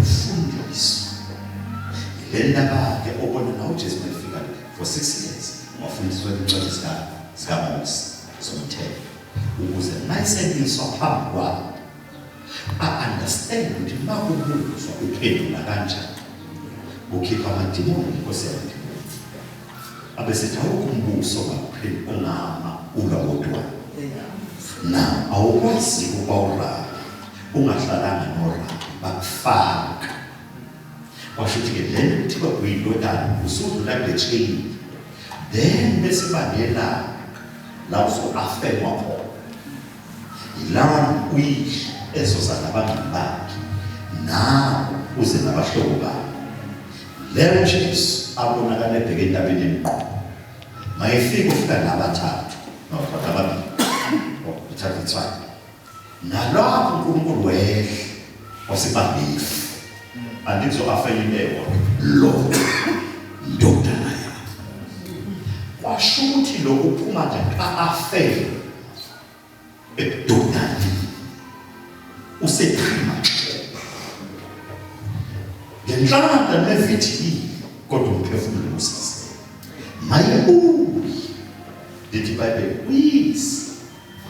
ufundiswe le ndaba-ke obona nawo uJesu mayefika for 6 years wafundiswa incwadi zikaMose zomthetho ukuze mayisemiswa phambi kwabo a-understand ukuthi uma kubuzwa uphendula kanjani ukhipha amadimoni inkosi yamadimoni abesethi awukho umbuso ngakupheli ongama ulwa wodwa na awukwazi ukuba urabi ungahlalanga norabi bakufaka kwasho ukuthi-ke le nto kuthiwa uyindodana usudlula kule chain then bese banelanga la uzo-afemwa khona yilawa uyidla ezoza nabangani bakhe nawo uze nabahlobo bakhe leyo Jesu abonakala ebheke entabeni emqondo mayefika ufika nabathathu nababili uthatha itswayi nalapho uNkulunkulu wehla wasibambifu andizo-afela into eyodwa lo ndodana yami kwasho ukuthi lo uphuma njani a-afele ebudodani usepremature ngenhlanhla nevithini kodwa umphefumulo usase mayibuye lithi ibhayibheli uyise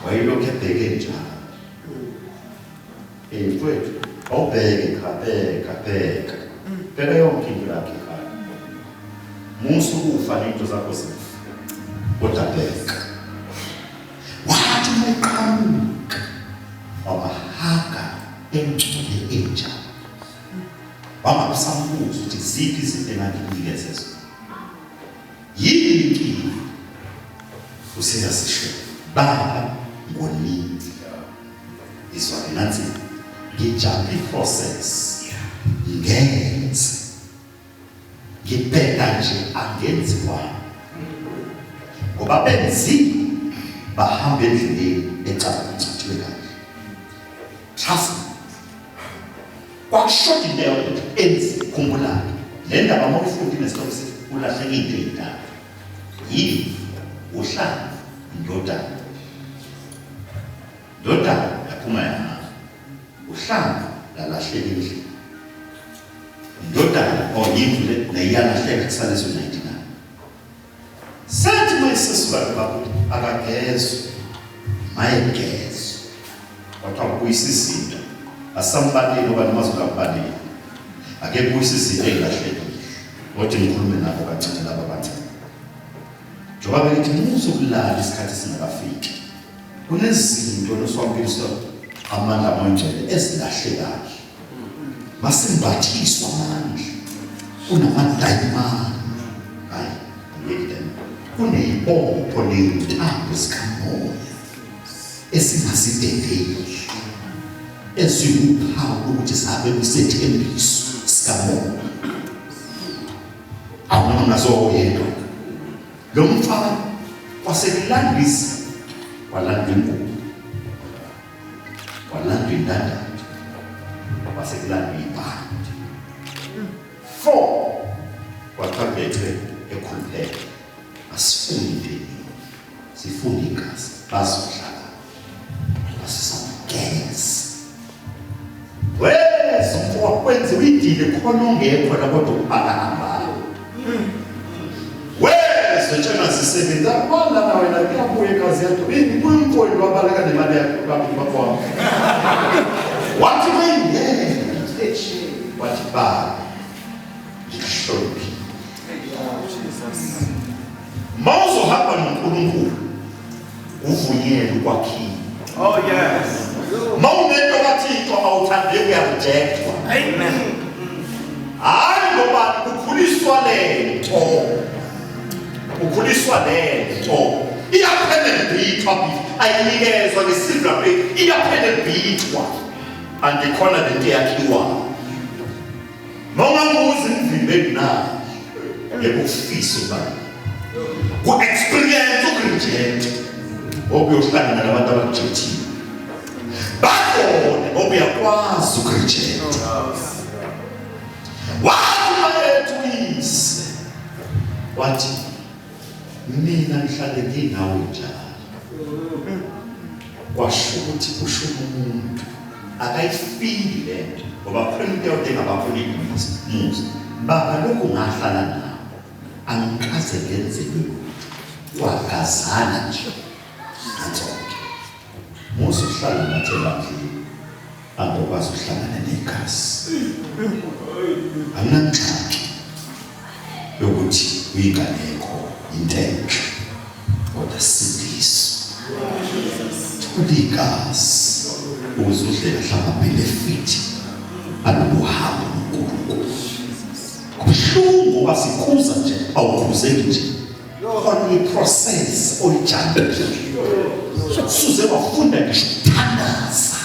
wayelokhu ebheke njalo Eh mfowethu awubheke cha bheka bheka bheka yonke into yakhe ekhaya musa ukufa nento zakho zifa kodwa bheka wathi uma eqhamuka wabahaga engcole enjalo wangabe usambuza ukuthi ziphi izinto enganginikeze zona yini inkinga usiza sisho. Baba ngonini. Izwa nansi ngijampa i-process ngenze ngibheka nje angenziwa ngoba benziwe bahamba endleleni ecacile kahle. Trust me, kwakushoda into eyodwa enzi. Khumbulani le ndaba, uma uyifunda inesihloko sithi ulahleke into ey'ntathu: yini? Uhlanga, indodana. Indodana yaphuma yahamba, uhlanga lalahleka endlini, indodana or yimvu le neyiyalahleka, kusale ezo-99. Sethi uma isisuka bakuthi akagezwe, mayegezwe, kwathiwa kubuyisa izinto, asambaleli ngoba noma zokakubaleli, ake kubuyisa izinto ey'lahlekile. Kodwa ngikhulume nabo kancane laba abancane, njengoba bekithi musa ukulala isikhathi singakafiki. Kunezinto noswamkeliso amandla amangcwele ezilahlekayo, masimbathiswa amandla, kunamadayimani, hayi ngeke, kuneyibopho ney'ntambo zikamoya esingazidedeli, eziwuphawu lokuthi sabe kwisethembiso sikamoya. Awunoma nazo oyedwa lo mfana kwasekulandisa, kwalandwa ingubo, kwalandwa indandatho, kwasekulandwa ibhandi. Four, kwathiwa kulethwe ekhuluphele. Asifuni impendulo, sifuna igazi, bazohlala basisamgeza weza umfo kwenziwa idile khona ongekho la, kodwa ubakahambayo wezwe tshena zisebenza walana wena kuyabuya igazi yakho ini kuyumfowenu wabaleka nemali yakho baba wami. Wathi mayingena wathi, "Baba, ngikuhloniphile." Mawuzohamba noNkulunkulu uvunyelwe ukwakhiwa. Oh yes. Mawunento kaThixo awuthandeki, uyarejectwa. Amen. Hayi, ngoba kukhuliswa lento, kukhuliswa lento iyaphenelbithwa, ayinikezwa ngesilver plate, iyaphenelbithwa andikhona lento eyakhiwayo. Mawunganguzi imvimbi enginayo, ngeke ufise ukuba ku-experience ukureject, ngoba uyohlangana nabantu abakurejectile babone, ngoba uyakwazi ukureject. Wathi mayethu uyise wathi, "Mina ngihlale nginawe njalo." Kwasho ukuthi kusho umuntu akayifili lento, ngoba khona into eyodwa engabakhona imuzi muzi baba lokhu ngahlala nabo, angikaze ngenzelwe lutho, kwagazana nje nansoke. Muzi uhlala nathi ebandleni, angokwazi uhlangana negazi, anginangxaki yokuthi uyinganeko, into enhle, kodwa sindiso thola igazi ukuze udle kahle ama-benefit alolu hambo noNkulunkulu. Kubuhlungu ngoba sikhuza nje, awukhuzeki nje, khona i-process oyijambile, suze wafunda ngisho ukuthandaza,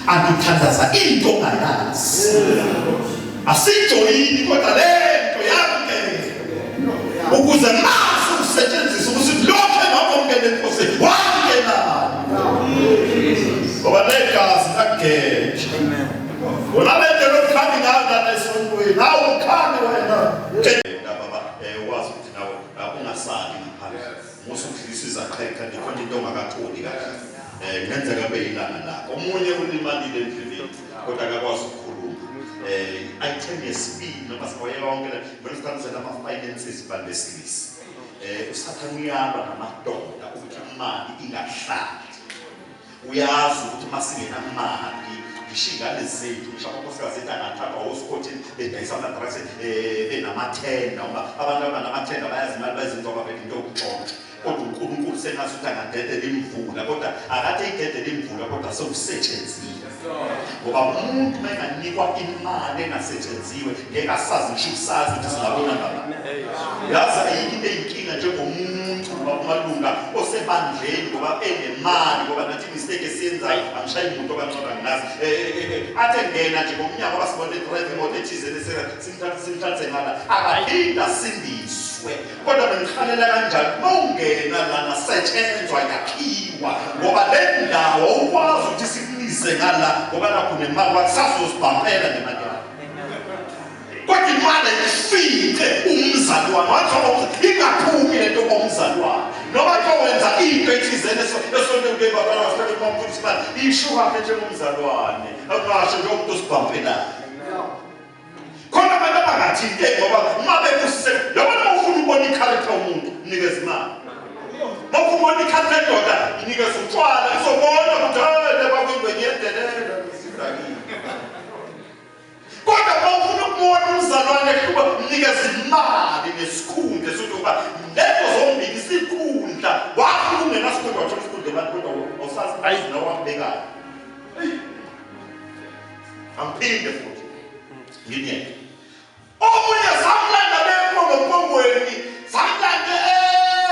andithandaza into ongayazi, asijoyini, kodwa lento yamkela ukuze mase usetshenziswe ukuthi lokho engakwamukela enkosini wamukelani, ngoba negazi lakugeja wona lento lokukhani ngayo lana esontweni, hawu ukhani wena baba, wazi ukuthi nawe ungasali ngaphandle, musa ukudlisa izaqheqa, ndikhona into ongakatholi kahle. Kungenzeka kube ilanga lakho. Omunye ulimalile endleleni kodwa akakwazi ukukhuluma. Item yesibili noma sihoye yonke le ngolesithandisela ama-finances, bantu besilisa. Usathane uyalwa namadoda ukuthi imali ingahlali. Uyazi ukuthi uma singenamali, ngisho iy'ngane zethu, ngisho amakhosikazi ethu angathathwa osikhotheni bedayisa ama-drugs, benamathenda, ngoba abantu abanamathenda bayazi imali bayizenza ngoba vele into yokuntshontsha. Kodwa uNkulunkulu sengazi ukuthi angadedela imvula, kodwa akathe idedela imvula kodwa sewusetshenziwe. Ngoba umuntu menganikwa imali engasetshenziwe ngeke asazi ngisho ukusazi ukuthi singabona ngabani. Yazi ayikho into eyinkinga njengomuntu umalunga osebandleni ngoba enemali, ngoba nathi mistake esiyenzayo angishayi umuntu abancaba nginazi. Athe ngena nje ngomnyango basibone drive imoto ethize simthathe ngala akaphinda sindiswe. Kodwa bengihalela kanjani mawungena lana setshenzwa yakhiwa, ngoba le ndawo ukwazi ukuthi sikunise ngala ngoba nakho nemali wasazosibhampela nemali yakho. Kodwa imali ifike umzalwane wathi ingaphumi lento komzalwane noma ke wenza into ethizeni esontweni kebabala wasithatha umfundisi imali isho kahle njengomzalwane angasho njengomuntu osibhampelayo. Khona abantu abangathinte ngoba uma bekuse yabona uma ufuna ukubona i-character yomuntu nikeza imali. Uma ufuna ukubona i-character yendoda inikeza utshwala izobona ukuthi hayi bakwingwenye yedelela sidakile. Kodwa uma ufuna ukubona umzalwane ehluba mnikeza imali nesikhundla sokuthi ngoba lezo zombili isikhundla wafuna ungenasikhundla wathola isikhundla ebantwini kodwa awusazi ayizi nawe wakubekayo. Angiphinde futhi nginyeke. Omunye samlanda bempongopongweni, samlanda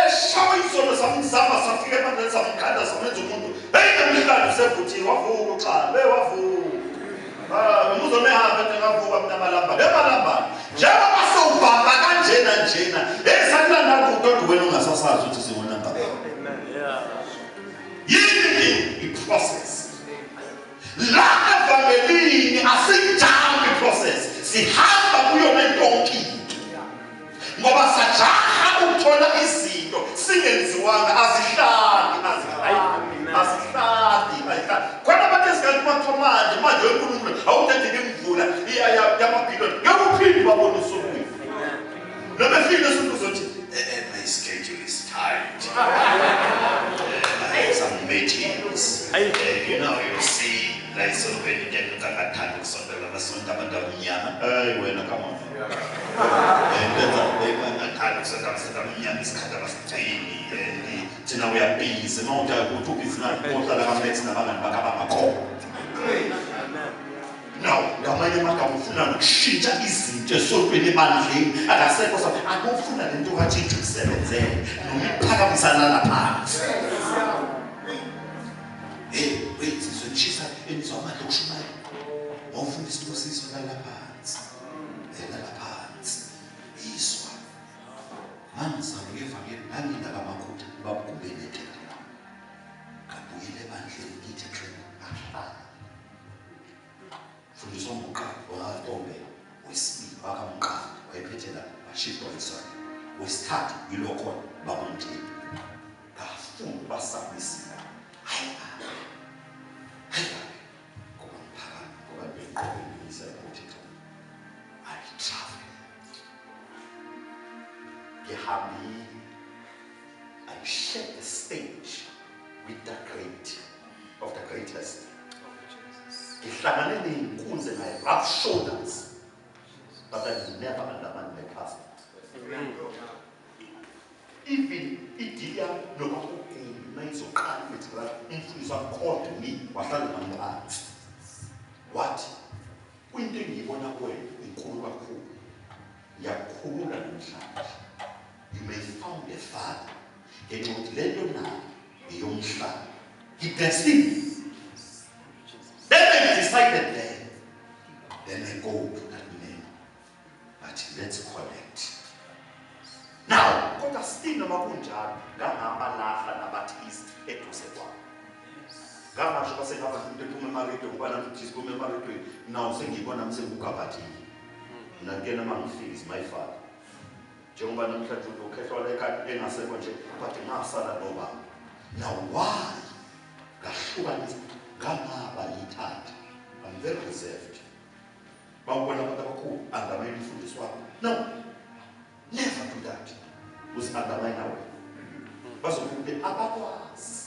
eshawa izolo samzama safika ebandleni samkhanda samenza umuntu. Hey namhlanje usevuthiwe wavuka uxala, hey wavuka. Umuzwa mehambe engavuka mina malamba, lemalamba. Njengoba sewubamba kanjena njena, hey sakulanda kude kodwa wena ungasasazi ukuthi singonamba. Yini i-process? La evangelini asijambi process, sihamba kuyona yonke into. Ngoba sajaha ukuthola izinto singenziwanga, azihlali azihlali azihlali azihlali. Khona abantu esingathi kwathiwa manje manje wenkulunkulu awudedele imvula yamabhiliyoni ngeke uphinde ubabone usukwini. Noma efike usuku uzothi my schedule is tight. I have some meetings. You know, you see, like so when you get to ukusondela abasonta abantu abamnyama. Hey wena come on. Enza ukusonta abantu abamnyama isikhathi abasigcini. And thina we are busy. Uma uthi ukuthi ubhizi nani ohlala kaMax nabangani bakhe abangakhona. Now, ngamanye amagama ufuna nokushintsha izinto esontweni ebandleni akasekho sa akufuna lento kaThixo ikusebenzele noma iphakamisa lala phansi. Hey, wait, sizotshisa enizwa amandla okushumayela. Wawufunda isibusiso lala phansi. Lala phansi. Izwa. Mangizalwa ngevangeli ngangindaba amakhutha babugubelete. Ngabuyele ebandleni ngithi xhema ahlala. Fundiswa umqala waNtombe wesibili wakamqala wayephethe la washifwa isona wesithathu yilokho babumthini ngafunda basabisa hayi hayi ngoba ngiphakama ngoba bengiqobe ngiyisa ukuthi I travel ngihambile I share the stage with the great of the greatest. Ngihlangane ney'nkunzi and I rub shoulders, but I never undermine my pastor. Even idili yami noma ugumbi mayizoqala ukuthi umfundisi wami called me wahlala nami phansi wathi kwinto engiyibona kuwena inkulu kakhulu ngiyakukhulula namhlanje. You may found a father ngenxa yokuthi le nto nayo eyomhlaba. He blessed me. Then I decided then I go to that man. But let's connect. Now, kodwa still noma kunjalo, ngangabalahla nabathist eduze kwami. Ngangasho base ngaba into ephuma emaredweni ngoba nami ngithi siphuma emaredweni. Now sengiyibona nami sengugabadile. Mina kuyena uma ngifika is my father. Njengoba namhlanje ukhehlwa la ekhaya engasekho nje, but ngasala nobaba. Now why? Ngahlukanisa ngangaba yithatha. I'm very reserved. Bawubona abantu abakhulu undermine umfundisi wakho. No. Never do that. Uzi undermine wena. Bazokuthi abakwazi.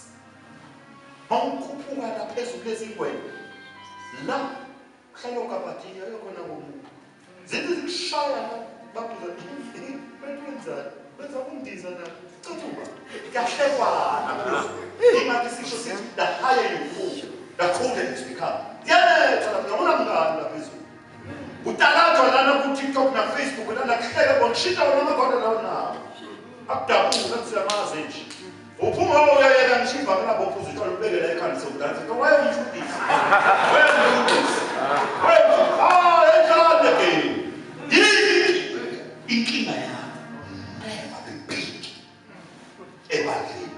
Bawukhuphuka la phezulu lezingwenya. La kuhlala uGabadinho ayokhona komuntu. Zinto zikushaya la. Babuza benzani? Benza ukundiza na. Cathuba. Kuyahlekwana phezulu. Ingakho isisho sithi the higher you go, the colder it become. Ziyanetha lapha, awunamngani lapha phezulu. Utalatwa lana ku-TikTok na-Facebook lana kuhleke bona kushintsha wona amakhona lawo nawo. Akudabula kusiyamazi nje. Uphuma uyayeka ngisho ivame lapho uphuza utshwala ubeke la ekhanda sewudansa. Wayengumfundisi. Wayengumfundisi. Wayengumfundisi. Ah, enjani ke? Yini inkinga yakho? Never be big. Ebandleni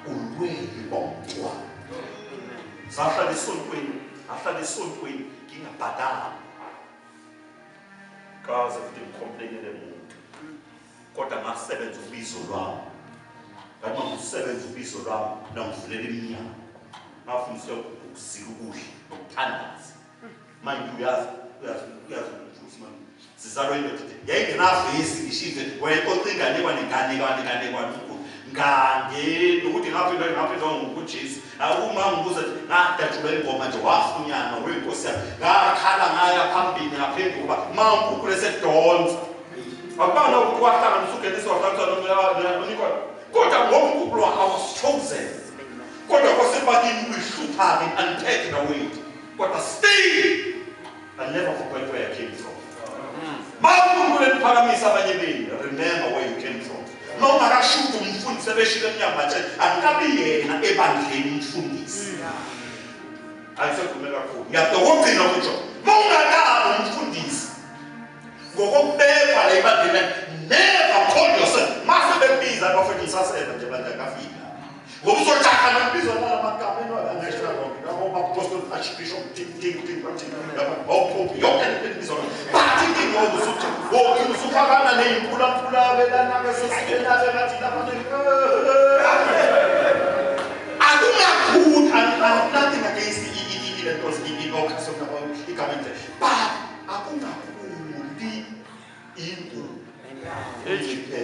ulweli bomntwana. Sahlala esontweni, ahlala esontweni ngingabhadali. Kaze futhi ngicomplainele muntu. Kodwa ngasebenza ubizo lwami. Ngathi uma ngisebenza ubizo lwami, nangivulela iminyango. Ngafundiswa ukuzila ukudla nokuthandaza. Manje uyazi, uyazi, uyazi umfundisi manje. Sizalwa indoda yayingenavesi ngisho ive wayexoxa inganekwane inganekwane inganekwane umkhulu. Ngangeni ukuthi ngaphinda ngaphinda ngokuJesu. Uma ngibuza nje ngadatshulwa ingoma nje wafunyana wenkosi yami. Ngakhala ngaya phambili ngaphenduka uma uNkulunkulu esedonsa. Akubanga ukuthi wahlanganisa uGenesi wahlanganisa noNikona. Kodwa ngoba uNkulunkulu I was chosen. Kodwa kwasebakini uyihlupha-ke unpack the weight. Kodwa still I never forget where I came from. Ma uNkulunkulu eniphakamisa abanye benu, remember where you came from. Uma ungakashuthi umfundisi ebeshilo emnyango batshela, angikabi yena ebandleni umfundisi. Angisekhulume kakhulu. Ngiyadokugcina kusho. Uma ungakabi umfundisi ngokokubekwa la ebandleni, never call yourself. Mase bekubiza abafethu ngisaseva nje bandla ngafika. Ngoba uzojaha nokubizwa nala magama eno national konke. Ngabo apostol, archbishop, ting ting ting ting. Yabo pope yonke le nto ebizwa. But inkinga usuthi wonke usufakana nezimpulampula belana ke sesingena ke ngathi lapha akungakhuni. I have nothing against le nto i-locus of igama nje, but akungakhuli ingubo iphe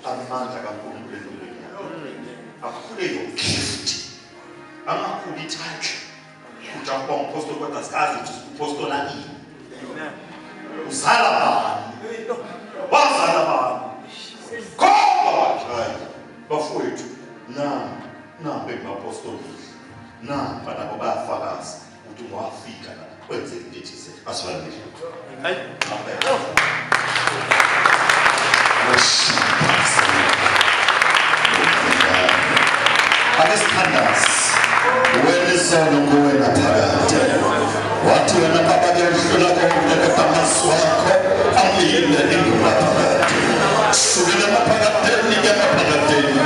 amandla kaNkulunkulu empilweni yakho. Akukhule your gift, angakhuli i-title. Ujakuba umpostoli kodwa sikazi ukuthi upostola ini, uzala bani, wazala bani. Khomba wathi hayi bafowethu, nambe ngibapostoli, nampa nabo bayafakaza ukuthi wafika la kwenzeka into ethize. Asivalile. Amen. Ake sithandaze. Wena isono nguwena phakade. Wathi wena baba kuyohlula konke kodwa amazwi akho amile ingunaphakade. Sukela emaphakadeni kuya emaphakadeni.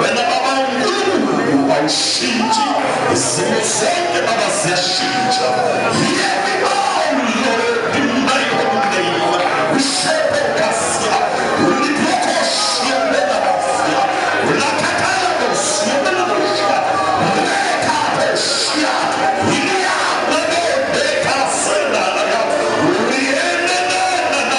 Wena baba uNkulunkulu awushintshi. Izimo zonke baba ziyashintsha. Hear me now, Lord, in thy holy name. Ushepe kasia. Uliprokoshia mbela basia. Ulakatala bosia mbela bosia. Reka bosia. Ilia bebe beka sena. Uliene na na na.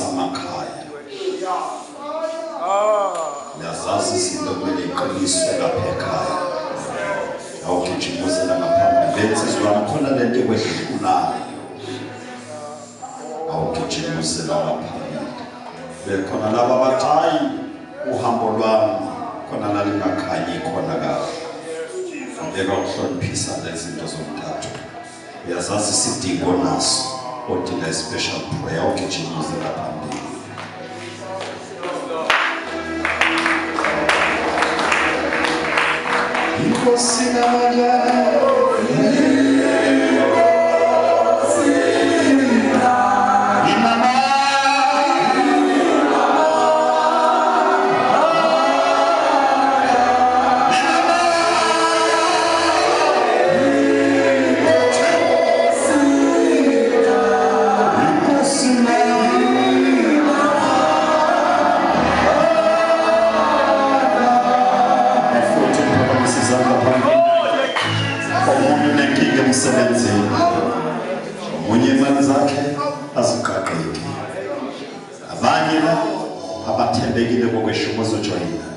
amakhaya. Uyazazi izinto kumele iqiniswe lapha ekhaya. Awugijimuzela ngaphambili lensizwana khona lento ekwehlulayo. Awugijimuzela ngaphambili. Bekhona laba abathi hayi uhambo lwami khona lalingakhanyi khona kahle. Ngeke ukuhloniphisa lezi zinto zomthathu. Uyazazi isidingo naso odinga i-special prayer ugijimuzela phambili. Inkosi namandla Futhi phakamise izandla phambili. Omunye unenkinga emsebenzini, omunye imali zakhe aziqaqeki. Abanye la abathembekile kokweshumi ozojoyina.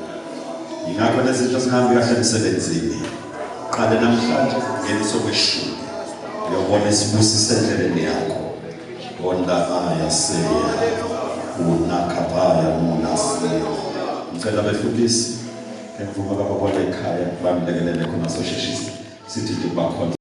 Yingakho lezi zinto zingahambi kahle emsebenzini. Qale namhlanje ngenisa okweshumi. Uyobona isibusiso endleleni yakho. Ondabaya seya unakabaya munasiya. Ngicela behlukisi emvuma kababa ekhaya bamlekelele khona sosheshisa sithi nje bakhona.